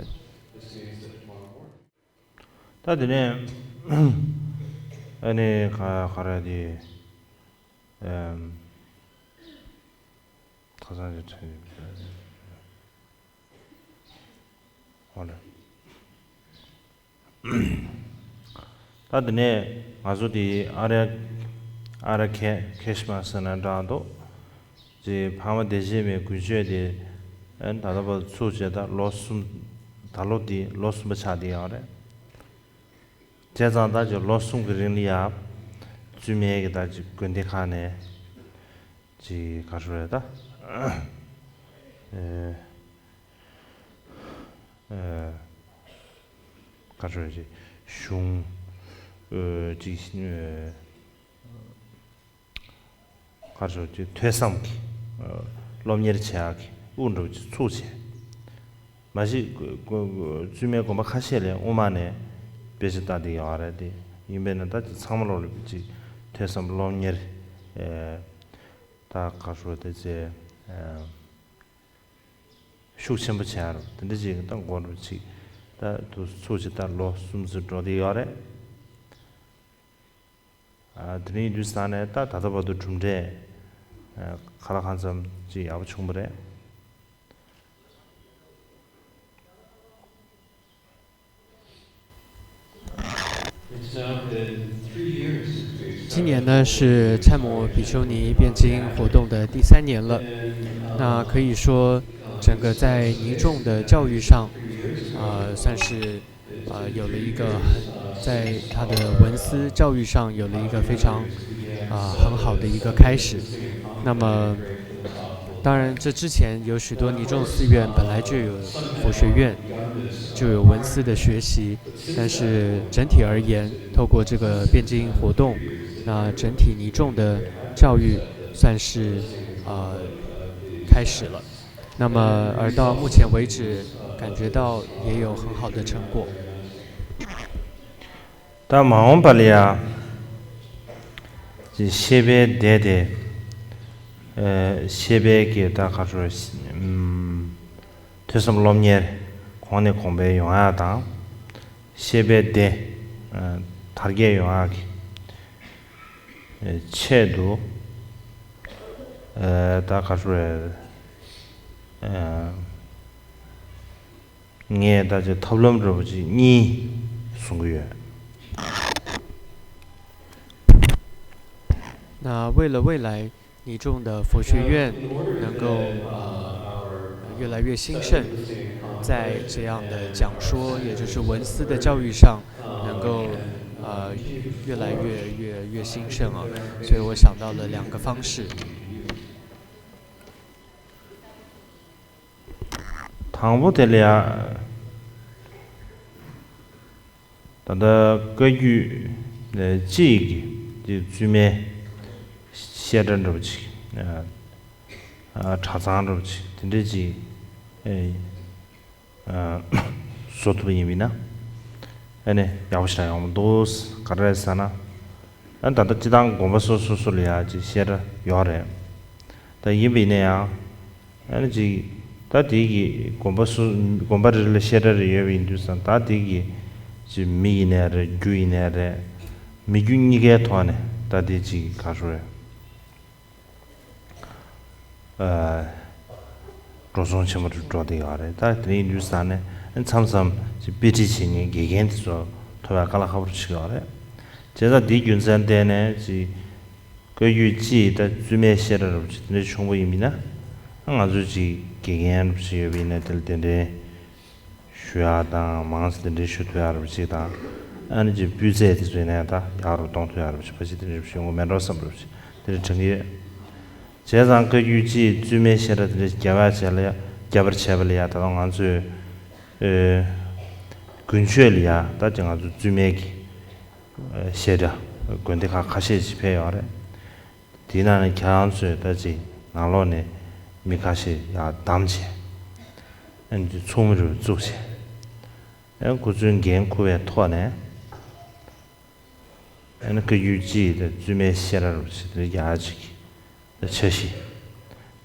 ད་དེ་ནས་ཨ་ནི་ག་ག་རེ་དེ་ཨམ། ཁ་སང་ཅིག་དྲན་ཧོ་ལེ། ད་དེ་ནས་ང་ཚོ་དེ་ཨ་ར་ཨ་ར་ཁེ་ཁེ་ཤི་མ་ཟེར་ན་འདྲ་འདུག་ཅེས་འཕགས་མ་བདེ་གཤེགས་མའི་དགུན་ཆོས་དེ་ཨ་ནི་ད་ལྟ་བར་ཚུགས་བྱས་ད་ལོ་གསུམ། ད་ལོ་འདི་ལོ་གསུམ་པ་ཆགས་བསྡད་ཡོད་རེད། བྱས་ཙང་ད་ཅིག་ལོ་གསུམ་གྱི་རིང་ལ་ཡ་བཙུན་མའི་གི་ད་ཅིག་དགོན་སྡེ་ཁག་ནས་ཅིག་ག་རེ་ཟེར་ད་ཨེ་ཨེ་ག་རེ་ཟེར་ཅིག་གཞུང་ཨེ་ཅིག་ཨེ། ག་རེ་ཟེར་ཅིག་ཐོས་བསམ་གྱི་ཨ་སློབ་གཉེར་བྱེད་ཡག་གི་དབུ་འདྲ་བོ་ཅིག་ཚུགས་བྱས། མ་གཞི་བཙུན་མའི་དགོན་པ་ཁ་ཤས་ལ་དབུ་མ་ནས་དཔེ་ཆ་ལྟ་བསྡད་ཡོད་རེད་དེ། ཡིན་པས་ན་ད་ཅིག་ཚང་མ་ལོག་ལ་ཅིག་ཐོས་བསམ་སློབ་གཉེར་ཨེ་ད་ག་རེ་ཟེར་དེ་ཚེ་ཨེ་ཤུགས་ཆེན་པོ་བྱེད་ཡག་དེ་འདྲ་ཅིག་ད་དགོན་པ་ཅིག་ད་དུ་ཚུགས་ཅིག་ད་ལོ་གསུམ་ཙམ་འགྲོ་བསྡད་ཡོད་རེད། ཨ་དེ་རིང་དུས་སང་ནས་ད་ད་ལྟ་བར་དུ་གྲུབ་འབྲས་ཨ་ག་ལ་གང་འཚམ་ཅིག་ཡག་པོ་བྱུང་བ་རེད། It's now been three years since we've 今年呢是参谋比丘尼辩经活动的第三年了。那可以说，整个在尼众的教育上，呃，算是呃，有了一个很，在他的文思教育上有了一个非常，啊，很好的一个开始。那么，当然，这之前有许多尼众寺院本来就有佛学院，就有文思的学习，但是整体而言，透过这个辩经活动，那整体尼众的教育算是，呃，开始了。 那么，而到目前为止，感觉到也有很好的成果。 ད་མ་འོངས་པ་ལ་ཡ་ཅིག་བཤད་པའི་སྡེ་དེ་ཨེ་བཤད་པའི་གི་ད་ག་རེ་ཟེར་ཨམ་ཐོས་བསམ་སློབ་གཉེར་གོང་ནས་གོང་འཕེལ་ཡོང་ཡག་དང་། བཤད་པའི་སྡེ་ཨེ་དར་རྒྱས་ཡོང་ཡག་གི་ཆེད་དུ་ཨ་ད་ག་རེ་ཟེར་ཨ་ངས་ད་ཅིག་ཐབས་ལམ་འདྲ་བོ་ཅིག་གཉིས་བཟུང་གི་ཡོད། 那为了未来尼众的佛学院能够呃越来越兴盛，在这样的讲说，也就是文思的教育上，能够呃越来越越越兴盛啊，所以我想到了两个方式。 དང་པོ་དེ་ལ་ཡ་ད་ལྟ་བཀའ་བརྒྱུད་ལས་གཅིག་གི་དེ་བཙུན་མའི་བཤད་གྲྭ་འདྲ་བོ་ཅིག་ཨ་ཨ་གྲྭ་ཚང་འདྲ་བོ་ཅིག་དེ་འདྲ་ཅིག་ཨེ་ཨ་བཟོ་ཐུབ་པ་ཡིན་པ་ཡིན་ན་ཨ་ནི་ཡག་པོ་ཞེ་དྲག་ཡོང་གི་འདུག་ག་རེ་རེད་ཟེར་ན། ཨ་ད་ལྟ་སྤྱི་བཏང་དགོན་པ་སོ་སོ་སོ་ལ་ཡ་ཅིག་བཤད་གྲྭ་ཡོད་རེད། ད་ཡིན་པ་ཡིན་ན་ཡང་ཨ་ནི་ཅིག་ད་དེ་གི་དགོན་པ་སོ་དགོན་པ་རེ་ལ་བཤད་གྲྭ་རེ་ཡོད་པ་ཡིན་དུས་ཙང་ད་དེ་གི་ཅིག་མི་ཡིན་ནའི་རེད། རྒྱུ་ཡིན་ནའི་རེད། མི་རྒྱུ་གཉིས་ཀའི་ཐོག་ནས་ད་དེ་ཅིག་ག་རེ་ཟེར། ཨ་འགྲོ་སོང་ཆེན་པོ་འགྲོ་བསྡད་ཡོད་རེད། ད་དེ་ཡིན་དུས་ཙང་ནས་མཚམས་མཚམས་ཅིག་དཔེ་ཁྲིད་བྱེད་མཁན་དགེ་རྒན་དེ་ཚོ་ཐོབ་ཡ་དཀའ་ལས་ཁག་པོ་ཞིག་ཡོད་རེད། བྱས་ཙང་དེའི་རྒྱུ་མཚན་བརྟེན་ནས་ཅིག་བཀའ་བརྒྱུད་སྤྱི་ཡི་ད་བཙུན་མའི་བཤད་གྲྭ་རབ་ཅིག་དེ་འདྲ་བྱུང་བ་ཡིན་མིན་ན། ང་ཚོ་ཅིག་དགེ་རྒན་རབ་ཅིག་ཡོད་པ་ཡིན་ན་དེ་ལ་གདན་འདྲེན་ཞུ་ཡག་དང་། མང་ཙམ་གདན་འདྲེན་ཞུ་ཐུབ་ཡག་རབ་ཅིག་དང་། ཨ་ནི་ཅིག་སྤུས་ཚད་དེ་ཚོ་ཡིན་ན་ད་ཡག་རུ་གཏོང་ཐུབ་ཡག་རབ་ཅིག་ཕལ་ཆེར་དེ་འདྲ་བྱུང་གི་མེད་འགྲོ་བསམ་རབ་ཅིག་དེ་འདྲ་དྲན་གྱི་ཡོད། བྱས་ཙང་བཀའ་བརྒྱུད་སྤྱིའི་བཙུན་མའི་བཤད་གྲྭ་དེ་འདྲ་རྒྱབ་ཡག་བྱས་ལ་ཡ། རྒྱབ་པར་བྱས་པ་ལ་ཡ་ད་ལྟ་ང་ཚོས་ཨེ་དགུན་ཆོས་ལ་ཡ་ད་ཅིག་ང་ཚོ་བཙུན་མའི་གི་ཨེ་བཤད་གྲྭ་དགོན་སྡེ་ཁག་ཁ་ཤས་ཤིག་ཕེབས་ཡོད་རེད། དེའི་ནང་ནས་ཁྱེད་རང་ཚོས་ད་ཅིག་ནང་ལོགས་ནས་མི་ཁ་ཤས་ཡར་བདམས་བྱས། ཨ་ནི་ཚོགས་མི་རུ་བཙུགས་བྱས། ཨ་ཁོ་ཚོའི་འགན་འཁུར་བའི་ཐོག་ནས། ཨ་ནི་བཀའ་བརྒྱུད་སྤྱི་ཡི་བཙུན་མའི་བཤད་གྲྭ་རུ་ཞིག་དེ་རྒྱ་ཆེ་གི་འཆར་གཞི་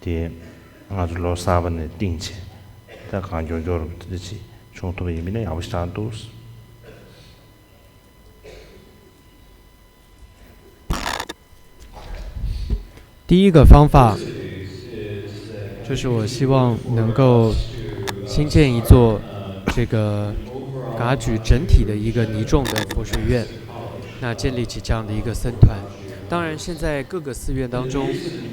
དེ་ང་ཚོ་ལོ་གསར་པ་ནས་བཏིང་བྱས། ད་གང་མགྱོགས་མགྱོགས་རུ་དེ་འདྲ་ཅིག་བྱུང་ཐུབ་པ་ཡིན་མིན་ན་ཡག་པོ་ཞེ་དྲག་འདུག། 第一个方法，就是我希望能够新建一座这个噶举整体的一个尼众的佛学院，那建立起这样的一个僧团。当然，现在各个寺院当中，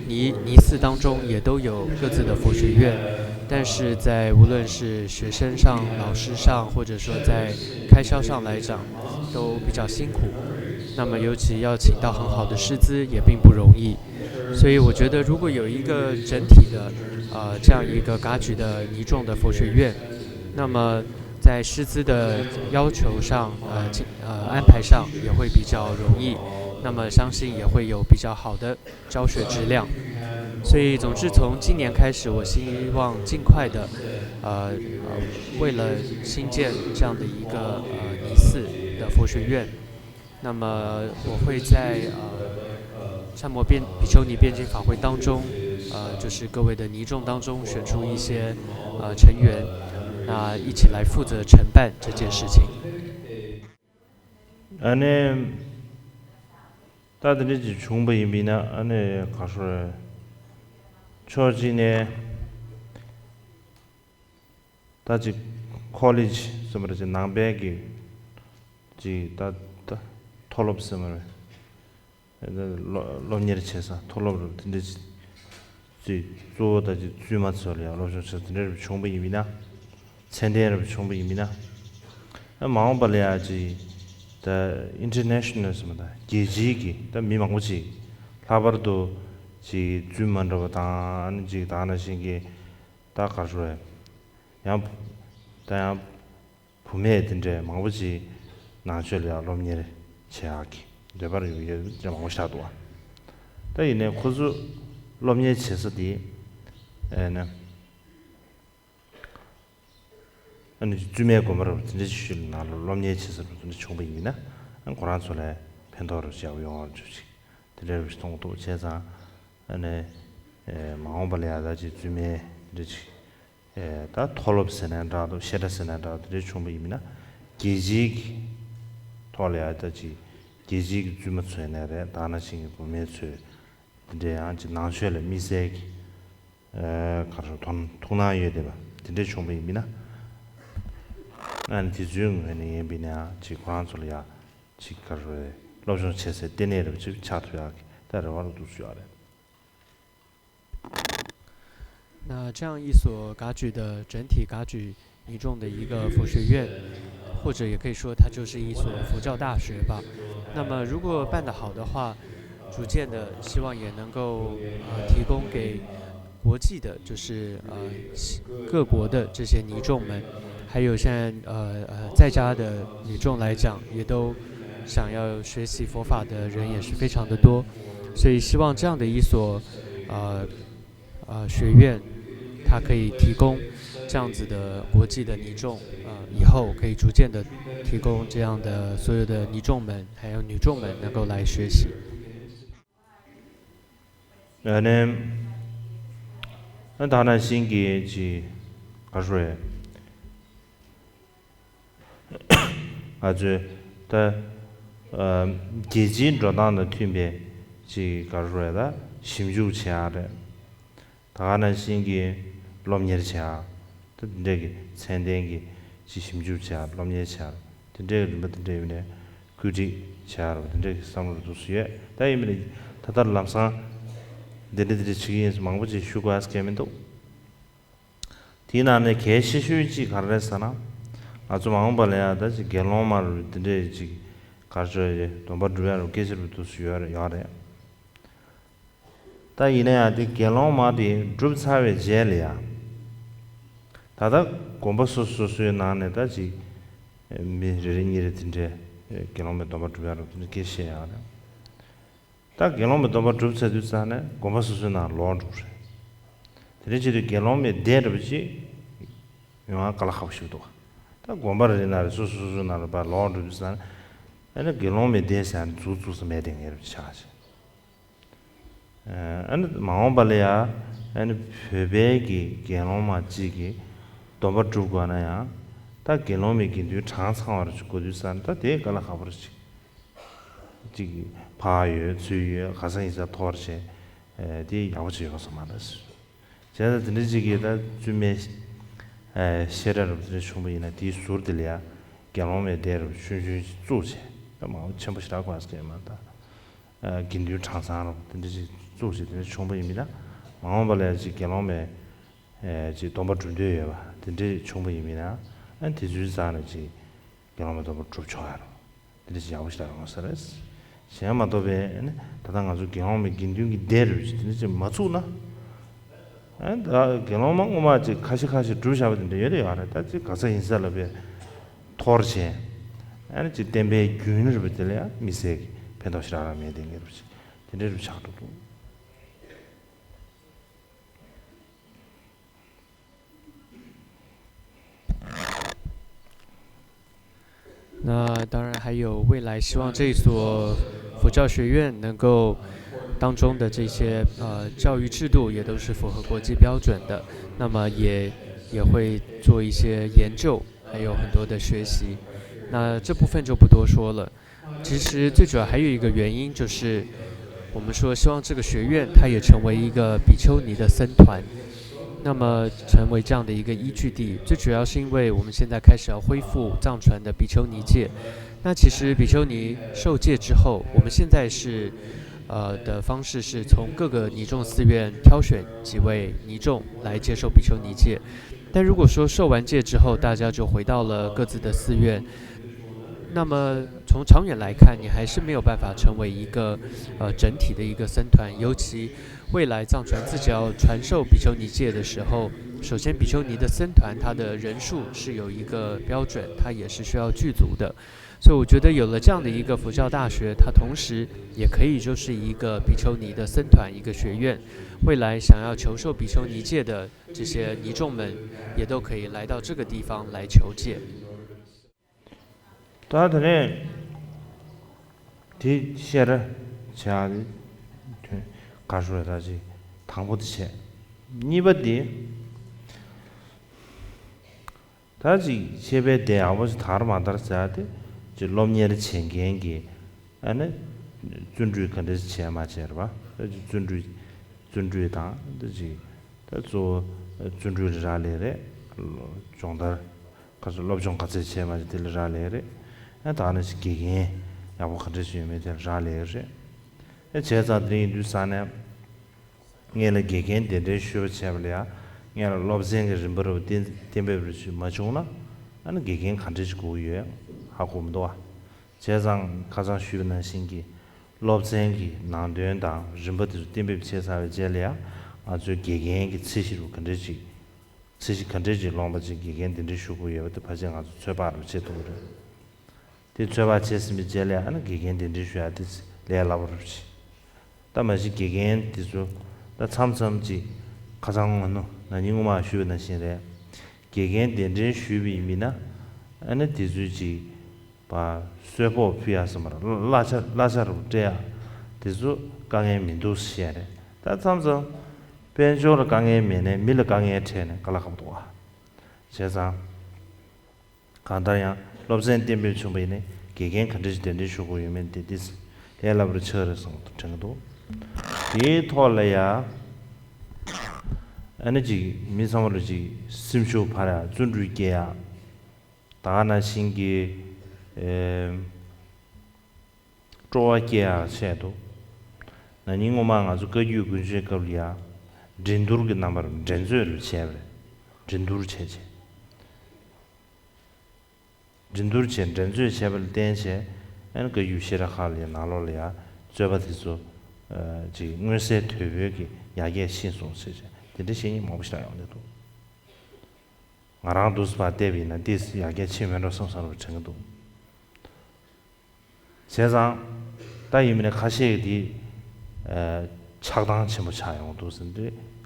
尼尼寺当中也都有各自的佛学院，但是在无论是学生上、老师上，或者说在开销上来讲，都比较辛苦。那么尤其要请到很好的师资也并不容易。所以我觉得，如果有一个整体的，呃，这样一个噶举的尼众的佛学院，那么在师资的要求上，呃，进呃安排上也会比较容易。那么相信也会有比较好的教学质量。所以，总之从今年开始，我希望尽快的，呃呃，为了新建这样的一个呃尼寺的佛学院，那么我会在呃善摩辩比丘尼辩经法会当中，呃，就是各位的尼众当中选出一些呃成员，那一起来负责承办这件事情。 ཨ་ནི་ད་དེ་འདྲ་ཅིག་བྱུང་པ་ཡིན་པས་ན། ཨ་ནི་ག་རེ་ཟེར། ཕྱོགས་གཅིག་ནས་ད་ཅིག་ཁོ་ལེཇ་ཟེར་བ་རེད། ཅིག་ནང་པའི་གི་ཅིག་ད་ད་མཐོ་སློབ་ཟེར་བ་རེད། སློབ་སློབ་གཉེར་བྱེད་ས་མཐོ་སློབ་རུ་དེ་འདྲ་ཅིག་གཙོ་བོ་ད་ཅིག་བཙུན་མ་ཚོ་ལ་ཡང་སློབ་སྦྱོང་བྱེད་ས་དེ་འདྲ་རུ་བྱུང་པ་ཡིན་མིན་ན། ཚད་ལྡན་རུ་བྱུང་པ་ཡིན་མིན་ན། ཨ་མ་འོངས་པ་ལ་ཡང་ཅིག་ད་ཨིན་ཊར་ནེ་ཤ་ནལ་ཟེར་མ། ད་རྒྱལ་སྤྱིའི་གི་ད་མི་མང་པོ་ཅིག་ལྷག་པར་དུ་ཅིག་བཙུན་མ་འདྲ་བ་དང་། ཨ་ནི་ཅིག་ད་ནང་བཞིན་གི་ད་ག་རེ་ཟེར། ཡང་ད་ཡང་བུད་མེད་དེ་འདྲའི་མང་པོ་ཅིག་ནང་ཆོས་ལ་ཡང་སློབ་གཉེར་བྱེད་ཡག་གི་འདོད་པ་རེ་ཡོད་ཡོད་མང་པོ་ཞིག་འདུག་བ། ད་ཡིན་ནའི་ཁོ་ཚོ་སློབ་གཉེར་བྱེད་ས་དེ་ཨེ་ན་ཨ་ནི་བཙུན་མའི་དགོན་པ་རུ་དེ་འདྲ་ཞིག་ལ་ནང་ལ་སློབ་གཉེར་བྱེད་ས་རུ་དེ་འདྲ་བྱུང་པ་ཡིན་ན། ཨ་ཁོ་རང་ཚོ་ལ་ཕན་ཐོགས་རུ་ཞེ་པོ་ཡོང་བ་རུ་ཅིག་དེ་འདྲ་རུ་ཞིག་མཐོང་གི་འདུག། བྱས་ཙང་ཨ་ནི་ཨེ་མ་འོངས་པ་ལ་ཡང་ད་ཅིག་བཙུན་མའི་དེ་འདྲ་ཅིག་ཨེ་ད་མཐོ་སློབ་ཟེར་ནའི་འདྲ་འདུག། བཤད་གྲྭ་ཟེར་ནའི་འདྲ་འདུག། དེ་འདྲ་བྱུང་པ་ཡིན་མིན་ན། རྒྱལ་སྤྱིའི་གི་ཐོག་ལ་ཡང་ད་ཅིག་རྒྱལ་སྤྱིའི་གི་བཙུན་མ་ཚོ་ཡིན་ནའི་རེད། ད་ནང་བཞིན་གི་བུད་མེད་ཚོས་དེ་འདྲའི་ཡང་ཅིག་ནང་ཆོས་ལ་དམིགས་བསལ་གྱི་ཨེ་ག་རེ་ཐོག་ཐུགས་སྣང་ཡོད་བསྡད་པ་དེ་འདྲ་བྱུང་པ་ཡིན་མིན་ན། ཨ་ནི་དེ་ཚོའི་ངོས་ནས་ཡིན་པ་ཡིན་ན་ཡང་ཅིག་ཁོ་རང་ཚོ་ལ་ཡང་ཅིག་ག་རེ་སློབ་སྦྱོང་བྱེད་སའི་ལྟེ་གནས་རེ་བ་ཅིག་ཆགས་ཐུབ་ཡག་གི་ད་རེ་བ་རུ་འདུག་ཞུ་ཡག་རེད། 那这样一所噶举的整体噶举尼众的一个佛学院，或者也可以说它就是一所佛教大学吧。那么如果办得好的话，逐渐的希望也能够呃提供给国际的，就是呃各国的这些尼众们，还有现在呃呃在家的尼众来讲，也都想要学习佛法的人也是非常的多，所以希望这样的一所呃呃学院，它可以提供这样子的国际的泥种，呃，以后可以逐渐的提供这样的所有的泥种们，还有女众们能够来学习。ཨ་ནི། ཨ་ད་ནང་བཞིན་གྱི་ཅིག་ག་རེ་ཟེར། ང་ཚོས་ད་ཨ་རྒྱལ་སྤྱིའི་འགྲོ་སྟངས་དང་མཐུན་པའི་ཅིག་ག་རེ་ཟེར་ད་ཞིབ་འཇུག་བྱེད་ཡག་རེད། ད་ག་ནང་བཞིན་གྱི་སློབ་གཉེར་བྱེད་ཡག་ད་དེ་འདྲས་ཀྱི་ཚད་ལྡན་གྱི་ཅིག་ཞིབ་འཇུག་བྱེད་ཡག་སློབ་གཉེར་བྱེད་ཡག་དེ་འདྲས་ཀྱི་རིམ་པ་དེ་འདྲས་ཡོད་ནས་བཀོད་སྒྲིག་བྱེད་ཡག་རེད་པ། དེ་འདྲས་ཀྱི་བསམ་བློ་འདུག་སེ་ཡོད། ད་ཡིན་པ་ནི་ད་ལྟ་ལམ་སང་འདི་འདྲས་འདི་འདྲས་བྱེད་ཀྱི་ཡིན་ཟེར་མང་པོ་ཅིག་ཞུ་དགོས་ཡག་གང་ཡང་མི་འདུག་དེའི་ནང་ནས་གལ་ཆེ་ཤོས་ཅིག་ག་རེ་རེད་ཟེར་ན། ང་ཚོ་མ་འོངས་པ་ལ་ཡ་ད་ཅིག་དགེ་སློང་མ་རུ་དེ་འདྲས་ཅིག་ག་རེ་ཟེར་སྡོམ་པ་སྒྲུབ་ཡག་རུ་སྐད་ཆ་རུ་འདུག་སེ་ཡོད་རེད་ཡོད་རེད། ད་ཡིན་ན་ཡང་དེ་དགེ་སློང་མ་དེ་བསྒྲུབས་ཚར་བའི་རྗེས་ལ་ཡ། ད་ལྟ་དགོན་པ་སོ་སོ་སོའི་ནང་ནས་ད་ཅིག་མི་རེ་རེ་གཉིས་རེ་དེ་འདྲས་དགེ་སློང་མའི་སྡོམ་པ་སྒྲུབ་ཡག་རུ་དེ་འདྲས་སྐད་བཤད་ཡག་རེད། ད་དགེ་སློང་མའི་སྡོམ་པ་གྲུབ་ཚར་དུས་ཙང་ནས་དགོན་པ་སོ་སོའི་ནང་ལོག་འགྲོ་གི་རེད། དེ་འདྲ་བྱེད་དུས་དགེ་སློང་མའི་སྡེ་འདྲ་པོ་ཅིག་ཡོང་ཡག་དཀའ་ལས་ཁག་པོ་ཞིག་འདུག་ད་དགོན་པ་རེ་རེ་ནང་རེ་སོ་སོ་སོ་སོའི་ནང་ལ་ཕར་ལོག་འགྲོ་དུས་ཙང་ནས་ཨ་ནི་དགེ་སློང་མའི་སྡེ་ཟེར་ཡག་འཛུགས་བཙུགས་ས་མེད་དེ་ངེས་པ་ཆགས་ཤིང་། ཨ་ནི་མ་འོངས་པ་ལ་ཡ་ཨ་ནི་བོད་པའི་གི་དགེ་སློང་མ་གཅིག་གིས་སྡོམ་པ་སྒྲུབ་དགོས་ན་ཡང་ད་དགེ་སློང་མའི་དགེ་འདུན་གྲངས་ཚང་བ་རུ་ཅིག་དགོས་དུས་ཙང་ནས་ད་དེ་དཀའ་ལས་ཁག་པོ་རེད་ཅིག་ཅིག་ཕར་ཡོད་ཚུར་ཡོད་ག་ས་ཡིན་ས་འཐོར་བྱས། ཨེ་དེ་ཡག་པོ་ཅིག་ཡོང་ས་མ་རེད། བྱས་ཙང་དེ་འདྲ་ཅིག་གིས་ད་བཙུན་མའི་ཨེ་བཤད་གྲྭ་རུ་དེ་འདྲ་བྱུང་བ་ཡིན་ན་དེའི་ཟུར་དེ་ལ་ཡ་དགེ་སློང་མའི་སྡེ་རུ་ཆུང་ཆུང་ཅིག་བཙུགས་བྱས་ད་མང་པོ་ཆེན་པོ་ཞེ་དྲག་དགོས་ས་ཡོད་མ་རེད་ད། ཨེ་དགེ་འདུན་གྲངས་ཚང་རུ་དེ་འདྲ་ཅིག་བཙུགས་བྱས་དེ་འདྲ་བྱུང་བ་ཡིན་མིན་ན་མ་འོངས་པ་ལ་ཡ་ཅིག་དགེ་སློང་མའི་ཨེ་ཅིག་སྡོམ་པ་སྒྲུབ་འདོད་ཡོད་པ་དེ་འདྲ་བྱུང་བ་ཡིན་མིན་ན་ཨ་དེ་ཚོའི་རྩ་ནས་ཅིག་དགེ་སློང་མའི་སྡོམ་པ་སྒྲུབ་ཆོག་ཡ་རོ། འདི་འདྲ་ཞིག་ཡག་པོ་ཞིག་ལ་ཡོང་ས་རེད། གཞན་མ་གཏོགས་པའི་ཨ་ནི་ད་ལྟ་ང་ཚོ་དགེ་སློང་མའི་དགེ་འདུན་གྱི་སྡེ་རུ་ཅིག་དེ་འདྲ་ཅིག་མ་ཚུགས་ན། ཨ་ནི་ད་དགེ་སློང་མ་སྔོན་མ་ཅིག་ཁ་ཤས་ཁ་ཤས་བསྒྲུབས་བཞག་པ་དེ་འདྲ་ཡོད་རེད་ཡོད་རེད། ད་ཅིག་ག་ས་ཡིན་ས་ལ་བས་འཐོར་བྱས། ཨ་ནི་ཅིག་བསྟན་པའི་རྒྱུན་རེད་པ་དེ་ལ་ཡང་མི་སེར་གྱི་ཕན་ཐོགས་ཞེ་དྲག་རང་མེད་དེ་ངེས་རུ་ཅིག་དེ་འདྲ་རུ་ཆགས་འགྲོ་འདུག那当然还有未来希望这一所佛教学院能够当中的这些呃教育制度也都是符合国际标准的，那么也也会做一些研究，还有很多的学习。那这部分就不多说了。其实最主要还有一个原因就是，我们说希望这个学院它也成为一个比丘尼的僧团，那么成为这样的一个依据地，最主要是因为我们现在开始要恢复藏传的比丘尼戒。那其实比丘尼受戒之后，我们现在是呃的方式是从各个尼众寺院挑选几位尼众来接受比丘尼戒。但如果说受完戒之后，大家就回到了各自的寺院，那么从长远来看，你还是没有办法成为一个呃整体的一个僧团，尤其未来藏传自己要传授比丘尼戒的时候，首先比丘尼的僧团它的人数是有一个标准，它也是需要具足的。所以我觉得有了这样的一个佛教大学，它同时也可以就是一个比丘尼的僧团一个学院，未来想要求受比丘尼戒的这些尼众们，也都可以来到这个地方来求戒。ད་དེ་ནས་དེ་བཤད་ར་བྱ་དེ་དོན་ག་ཤོད་ད་ཅིག་དང་པོ་དེ་བྱས། གཉིས་པ་དེ་ད་ཅིག་ཤེས་པའི་དེ་ཡག་པོ་ཞིག་དར་མ་དར་ཟེར་ཏེ་ཅིག་སློབ་གཉེར་བྱེད་མཁན་གྱི་ཨ་ནི་བརྩོན་འགྲུས་ག་འདྲ་ཞིག་བྱས་མ་བྱས་རེད་པ། ད་ཅིག་བརྩོན་འགྲུས་བརྩོན་འགྲུས་དང་ད་ཅིག་ད་གཙོ་བོ་བརྩོན་འགྲུས་ལ་རག་ལས་རེད། སྦྱོང་བརྡར་ག་ཚོད་སློབ་སྦྱོང་ག་ཚོད་བྱས་མ་བྱས་དེ་ལ་རག་ལས་རེད། ཨ་ད་ནི་ཅིག་དགེ་རྒན་ཡག་པོ་ག་འདྲ་ཞིག་ཡོད་མེད་དེ་ལ་རག་ལས་རེད། ཨ་བྱས་ཙང་དེ་ཡིན་དུས་ས་ནས། སྔོན་ལ་དགེ་རྒན་གདན་འདྲེན་ཞུས་པ་བྱས་པ་ལ་ཡང་སྔོན་ལ་སློབ་ཚན་གྱི་རིམ་པ་རུ་གཏན་གཏན་འབེབས་རུ་ཞུས་མ་བྱུང་ན་ཨ་ནི་དགེ་རྒན་ག་འདྲ་ཞིག་དགོས་ཀྱི་ཡོད་ཧ་གོ་མི་འདུག་བ། བྱས་ཙང་ཁ་སང་ཞུས་པ་ནང་བཞིན་གྱི་སློབ་ཚན་གྱི་ནང་དོན་དང་རིམ་པ་དེ་ཚོ་གཏན་འབེབས་བྱས་ཚར་བའི་རྗེས་ལ་ཡང་ང་ཚོའི་དགེ་རྒན་གྱི་ཚད་གཞི་རུ་ག་འདྲ་ཞིག་ཚད་གཞི་ག་འདྲ་ཞིག་ལོངས་པ་ཅིག་དགེ་རྒན་གདན་འདྲེན་ཞུ་དགོས་ཡོད་པ་དེ་ཕལ་ཆེར་ང་ཚོ་ཚོད་དཔག་རུ་བྱེད་ཐུབ་ཀྱི་རེད། དེ་ཚོད་དཔག་བྱས་ཟིན་པའི་རྗེས་ལ་ཨ་ནི་དགེ་རྒན་གདན་འདྲེན་ཞུ་ཡག་དེ་ལས་སླ་པོ་རེད། ད་མ་གཞི་དགེ་རྒན་དེ་ཚོ་ད་མཚམས་མཚམས་ཅིག་ཁ་སང་ངོ་ནུ་ན་ནིང་སྔོན་མ་ཞུས་པ་ནང་བཞིན་རེད། དགེ་རྒན་གདན་འདྲེན་ཞུས་པ་ཡིན་ན། ཨ་ནི་དེ་ཚོའི་ཅིག་པ་གསོལ་ཕོགས་ཕུལ་ཡ་ཟེར་མ་རེད། གླ་ཆ་གླ་ཆ་རུ་སྤྲད་ཡ་དེ་ཚོ་དཀའ་ངལ་མི་འདུག་བཤད་རེད། ད་མཚམས་མཚམས་དཔལ་འབྱོར་ལ་དཀའ་ངལ་མེད་ནས་མི་ལ་དཀའ་ངལ་འཕྲད་ནས་དཀའ་ལས་ཁག་པོ་འདུག་བ། བྱས་ཙང་། གང་ལྟར་ཡང་སློབ་ཚན་གཏན་འབེབས་བྱུང་བ་ཡིན་ནའི་དགེ་རྒན་ག་འདྲ་ཞིག་གདན་འདྲེན་ཞུ་དགོས་ཡོད་མེད་དེ་ཏིས་ལས་སླ་པོར་ཆགས་རེད་བསམ་དྲན་གྱི་འདུག་དེའི་ཐོག་ལ་ཡ་ཨ་ནི་ཅིག་མི་ཚང་མ་ལ་ཅིག་སེམས་ཤུགས་འཕར་ཡ། བརྩོན་འགྲུས་སྐྱེ་ཡ། ད་ག་ནང་བཞིན་གྱི་ཨེམ། སྤྲོ་བ་སྐྱེ་ཡག་ཆེད་དུ། ན་ནིང་སྔོན་མ་ང་ཚོ་བཀའ་བརྒྱུད་དགུན་ཆོས་སྐབས་ལ་ཡ། འགྲན་བསྡུར་གྱི་རྣམ་པར་འགྲན་རྩོད་རུ་བྱས་པ་རེད། འགྲན་བསྡུར་བྱས་བྱས། འགྲན་བསྡུར་བྱས་འགྲན་རྩོད་བྱས་པ་ལ་བརྟེན་བྱས། ཨན་བཀའ་བརྒྱུད་ཤེས་རབ་ཁག་ལ་ཡ་ནང་ལོགས་ལ་ཡ། རྩོད་པ་དེ་ཚོ། ཅིག་མངོན་གསལ་དོད་པོའི་གི་ཡར་རྒྱས་ཕྱིན་སོང་ཟེར་བྱས་དེ་འདྲ་བཤད་མཁན་མང་པོ་ཞིག་ཡོང་གི་འདུག་ང་རང་འདུག་སེ་ཕར་བལྟས་པ་ཡིན་ན་ཏིས་ཡར་རྒྱས་ཕྱིན་མེད་འགྲོ་བསམ་བསམ་རུ་དྲན་གྱི་འདུག་བྱས་ཙང་། ད་ཡིན་མིན་ན་ཁ་ཤས་ཀྱིས་དེ་ཆགས་སྡང་ཆེན་པོ་ཆགས་ཡོང་འདུག་ཟེར་འདི་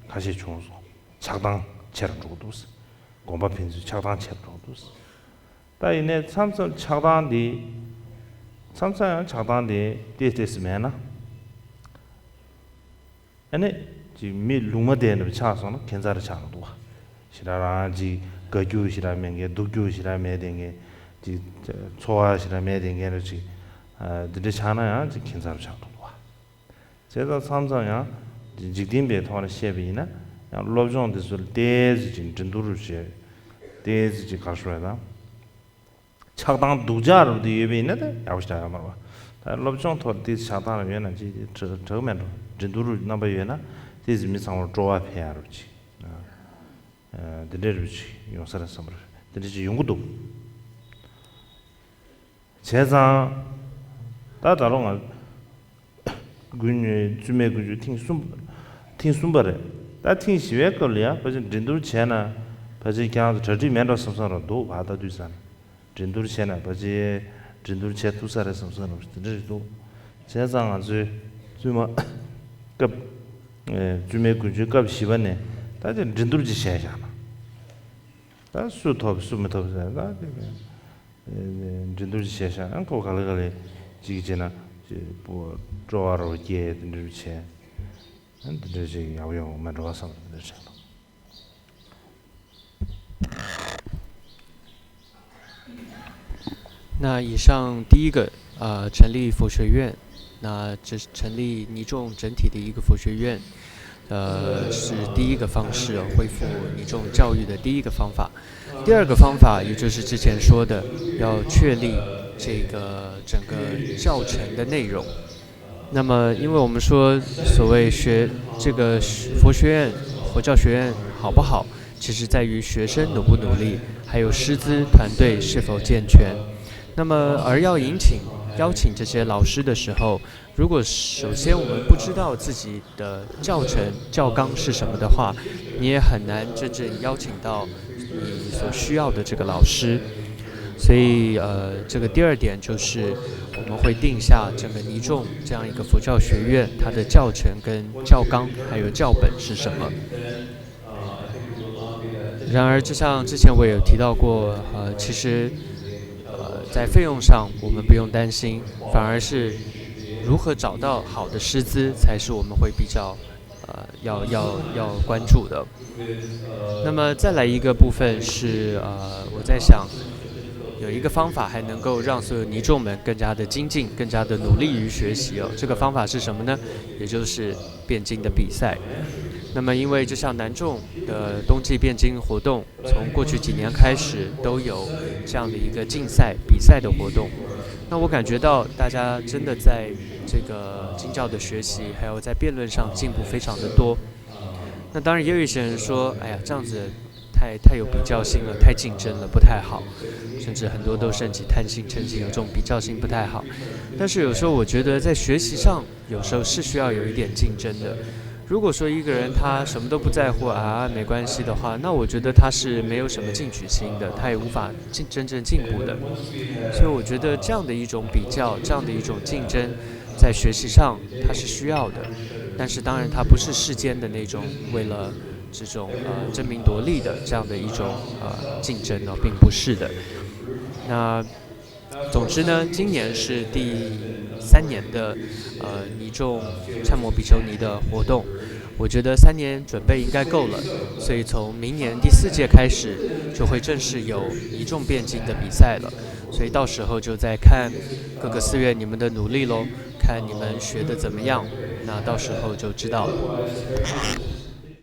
ཁ་ཤས་བྱུང་སོང་། ཆགས་སྡང་ཆེ་རུ་འགྲོ་གི་འདུག་ཟེར། དགོན་པ་ཕན་ཚུན་ཆགས་སྡང་ཆེ་རུ་འགྲོ་གི་འདུག་ཟེར། ད་ཡིན་ནའི་མཚམས་མཚམས་ཆགས་སྡང་འདི། མཚམས་མཚམས་ཡང་ཆགས་སྡང་འདི་ཏེས་ཏེས་མེད་ན། ཨ་ནི། ཅིག་མི་ལུང་མ་བསྡད་འདྲ་ཆགས་སོང་ན་ཁྱད་མཚར་ཆགས་འདུག་བ། ཞེ་དྲག་རང་ཅིག་དགའ་རྒྱུ་ཞེ་དྲག་མེད་མཁན། སྡུག་རྒྱུ་ཞེ་དྲག་མེད་བསྡད་མཁན། ཅིག་ཚོར་བ་ཞེ་དྲག་མེད་བསྡད་མཁན་ར་ཅིག་འདི་འདྲ་ཆགས་ན་ཡང་ཅིག་ཁྱད་མཚར་ཆགས་འདུག་བ། བྱས་ཙང་མཚམས་མཚམས་ཡང་འཇིག་རྟེན་པའི་ཐོག་ནས་བཤད་པ་ཡིན་ན། ཡང་སློབ་སྦྱོང་འདི་ཚོ་ལ་ཏོག་ཙམ་ཅིག་འགྲན་བསྡུར་བྱས། ཏོག་ཙམ་ཅིག་ག་རེ་ཞུ་དགོས་དང་། ཆགས་སྡང་སྡུག་ཅག་རུ་དེ་ཡོད་པ་ཡིན་ན་ད་ཡག་པོ་ཞིག་ཡོད་མ་རེད་པ། ད་སློབ་སྦྱོང་ཐོག་ཏོག་ཙམ་ཆགས་སྡང་རུ་ཡོད་ན་ཅིག་དྲག་དྲག་མེད་འགྲོ། འགྲན་བསྡུར་རུ་རྣམ་པ་ཡོད་ན་ཏོག་ཙམ་མི་ཚང་མར་སྤྲོ་བ་འཕེལ་ཡག་རུ་ཅིག་དེ་འདྲ་རུ་ཅིག་ཡོང་ས་རེད་བསམ་པ་རེད། དེ་འདྲ་ཅིག་ཡོང་གི་འདུག་བྱས་ཙང་། ད་ད་རུང་ང་དགུན་བཙུན་མའི་དགུན་ཆོས་ཐེངས་གསུམ། ཐེངས་གསུམ་པ་རེད། ད་ཐེངས་བཞི་པའི་སྐབས་ལ་ཡང་ཕལ་ཆེར་འགྲན་བསྡུར་བྱས་ན་ཕལ་ཆེར་ཁྱེད་རང་ཚོ་གྲ་སྒྲིག་མེད་འགྲོ་བསམ་བསམ་རང་འདུག་ཕར་ལྟ་དུས་ཙང་། འགྲན་བསྡུར་བྱས་ན་ཕལ་ཆེར་འགྲན་བསྡུར་བྱས་ཐུབ་ས་རེད་བསམ་བསམ་རང་དེ་འདྲ་རེད་འདུག་བྱས་ཙང་ང་ཚོའི་བཙུན་མ་སྐབས། བཙུན་མའི་དགུན་ཆོས་སྐབས་བཞི་པ་ནས་ད་ཆ་འགྲན་བསྡུར་ཅིག་བྱས་བཞག་ན། ད་སུ་ཐོབ་སུ་མི་ཐོབ་ཟེར་ད་དེ་འགྲན་བསྡུར་ཅིག་བྱས་ཤག་ཨ་ཁོ་ག་ལེ་ག་ལེ་ཅིག་བྱས་ན་ཅིག་པོ་སྤྲོ་བ་རོ་སྐྱེས་དེ་འདྲ་བྱས། ཨ་འདི་འདྲ་ཅིག་ཡག་པོ་ཡོང་མེད་འགྲོ་བ་བསམ་འདི་འདྲ་བྱས་ལ། 那以上第一个，呃，成立佛学院，那这成立尼众整体的一个佛学院，呃，是第一个方式，恢复尼众教育的第一个方法。第二个方法，也就是之前说的，要确立这个整个教程的内容。那么，因为我们说所谓学这个佛学院、佛教学院好不好，其实在于学生努不努力，还有师资团队是否健全。那么，而要引请邀请这些老师的时候，如果首先我们不知道自己的教程教纲是什么的话，你也很难真正邀请到你所需要的这个老师。所以，呃，这个第二点就是我们会定下整个尼众这样一个佛教学院，它的教程跟教纲还有教本是什么。然而，就像之前我也有提到过，呃，其实，呃，在费用上我们不用担心，反而是如何找到好的师资才是我们会比较，呃，要要要关注的。那么再来一个部分是，呃，我在想，有一个方法还能够让所有尼众们更加的精进，更加的努力于学习哦。这个方法是什么呢？也就是辩经的比赛。那么，因为就像南众的冬季辩经活动，从过去几年开始都有这样的一个竞赛比赛的活动。那我感觉到大家真的在这个经教的学习，还有在辩论上进步非常的多。那当然也有一些人说，哎呀，这样子太太有比较心了，太竞争了，不太好。甚至很多都甚至叹息，称之有这种比较心不太好。但是有时候我觉得在学习上，有时候是需要有一点竞争的。如果说一个人他什么都不在乎啊，没关系的话，那我觉得他是没有什么进取心的，他也无法进真正进步的。所以我觉得这样的一种比较，这样的一种竞争，在学习上它是需要的，但是当然它不是世间的那种为了这种呃争名夺利的这样的一种呃竞争呢，并不是的。那总之呢，今年是第三年的呃尼众参谋比丘尼的活动。我觉得三年准备应该够了，所以从明年第四届开始就会正式有尼众辩经的比赛了。所以到时候就再看各个寺院你们的努力喽，看你们学的怎么样，那到时候就知道了。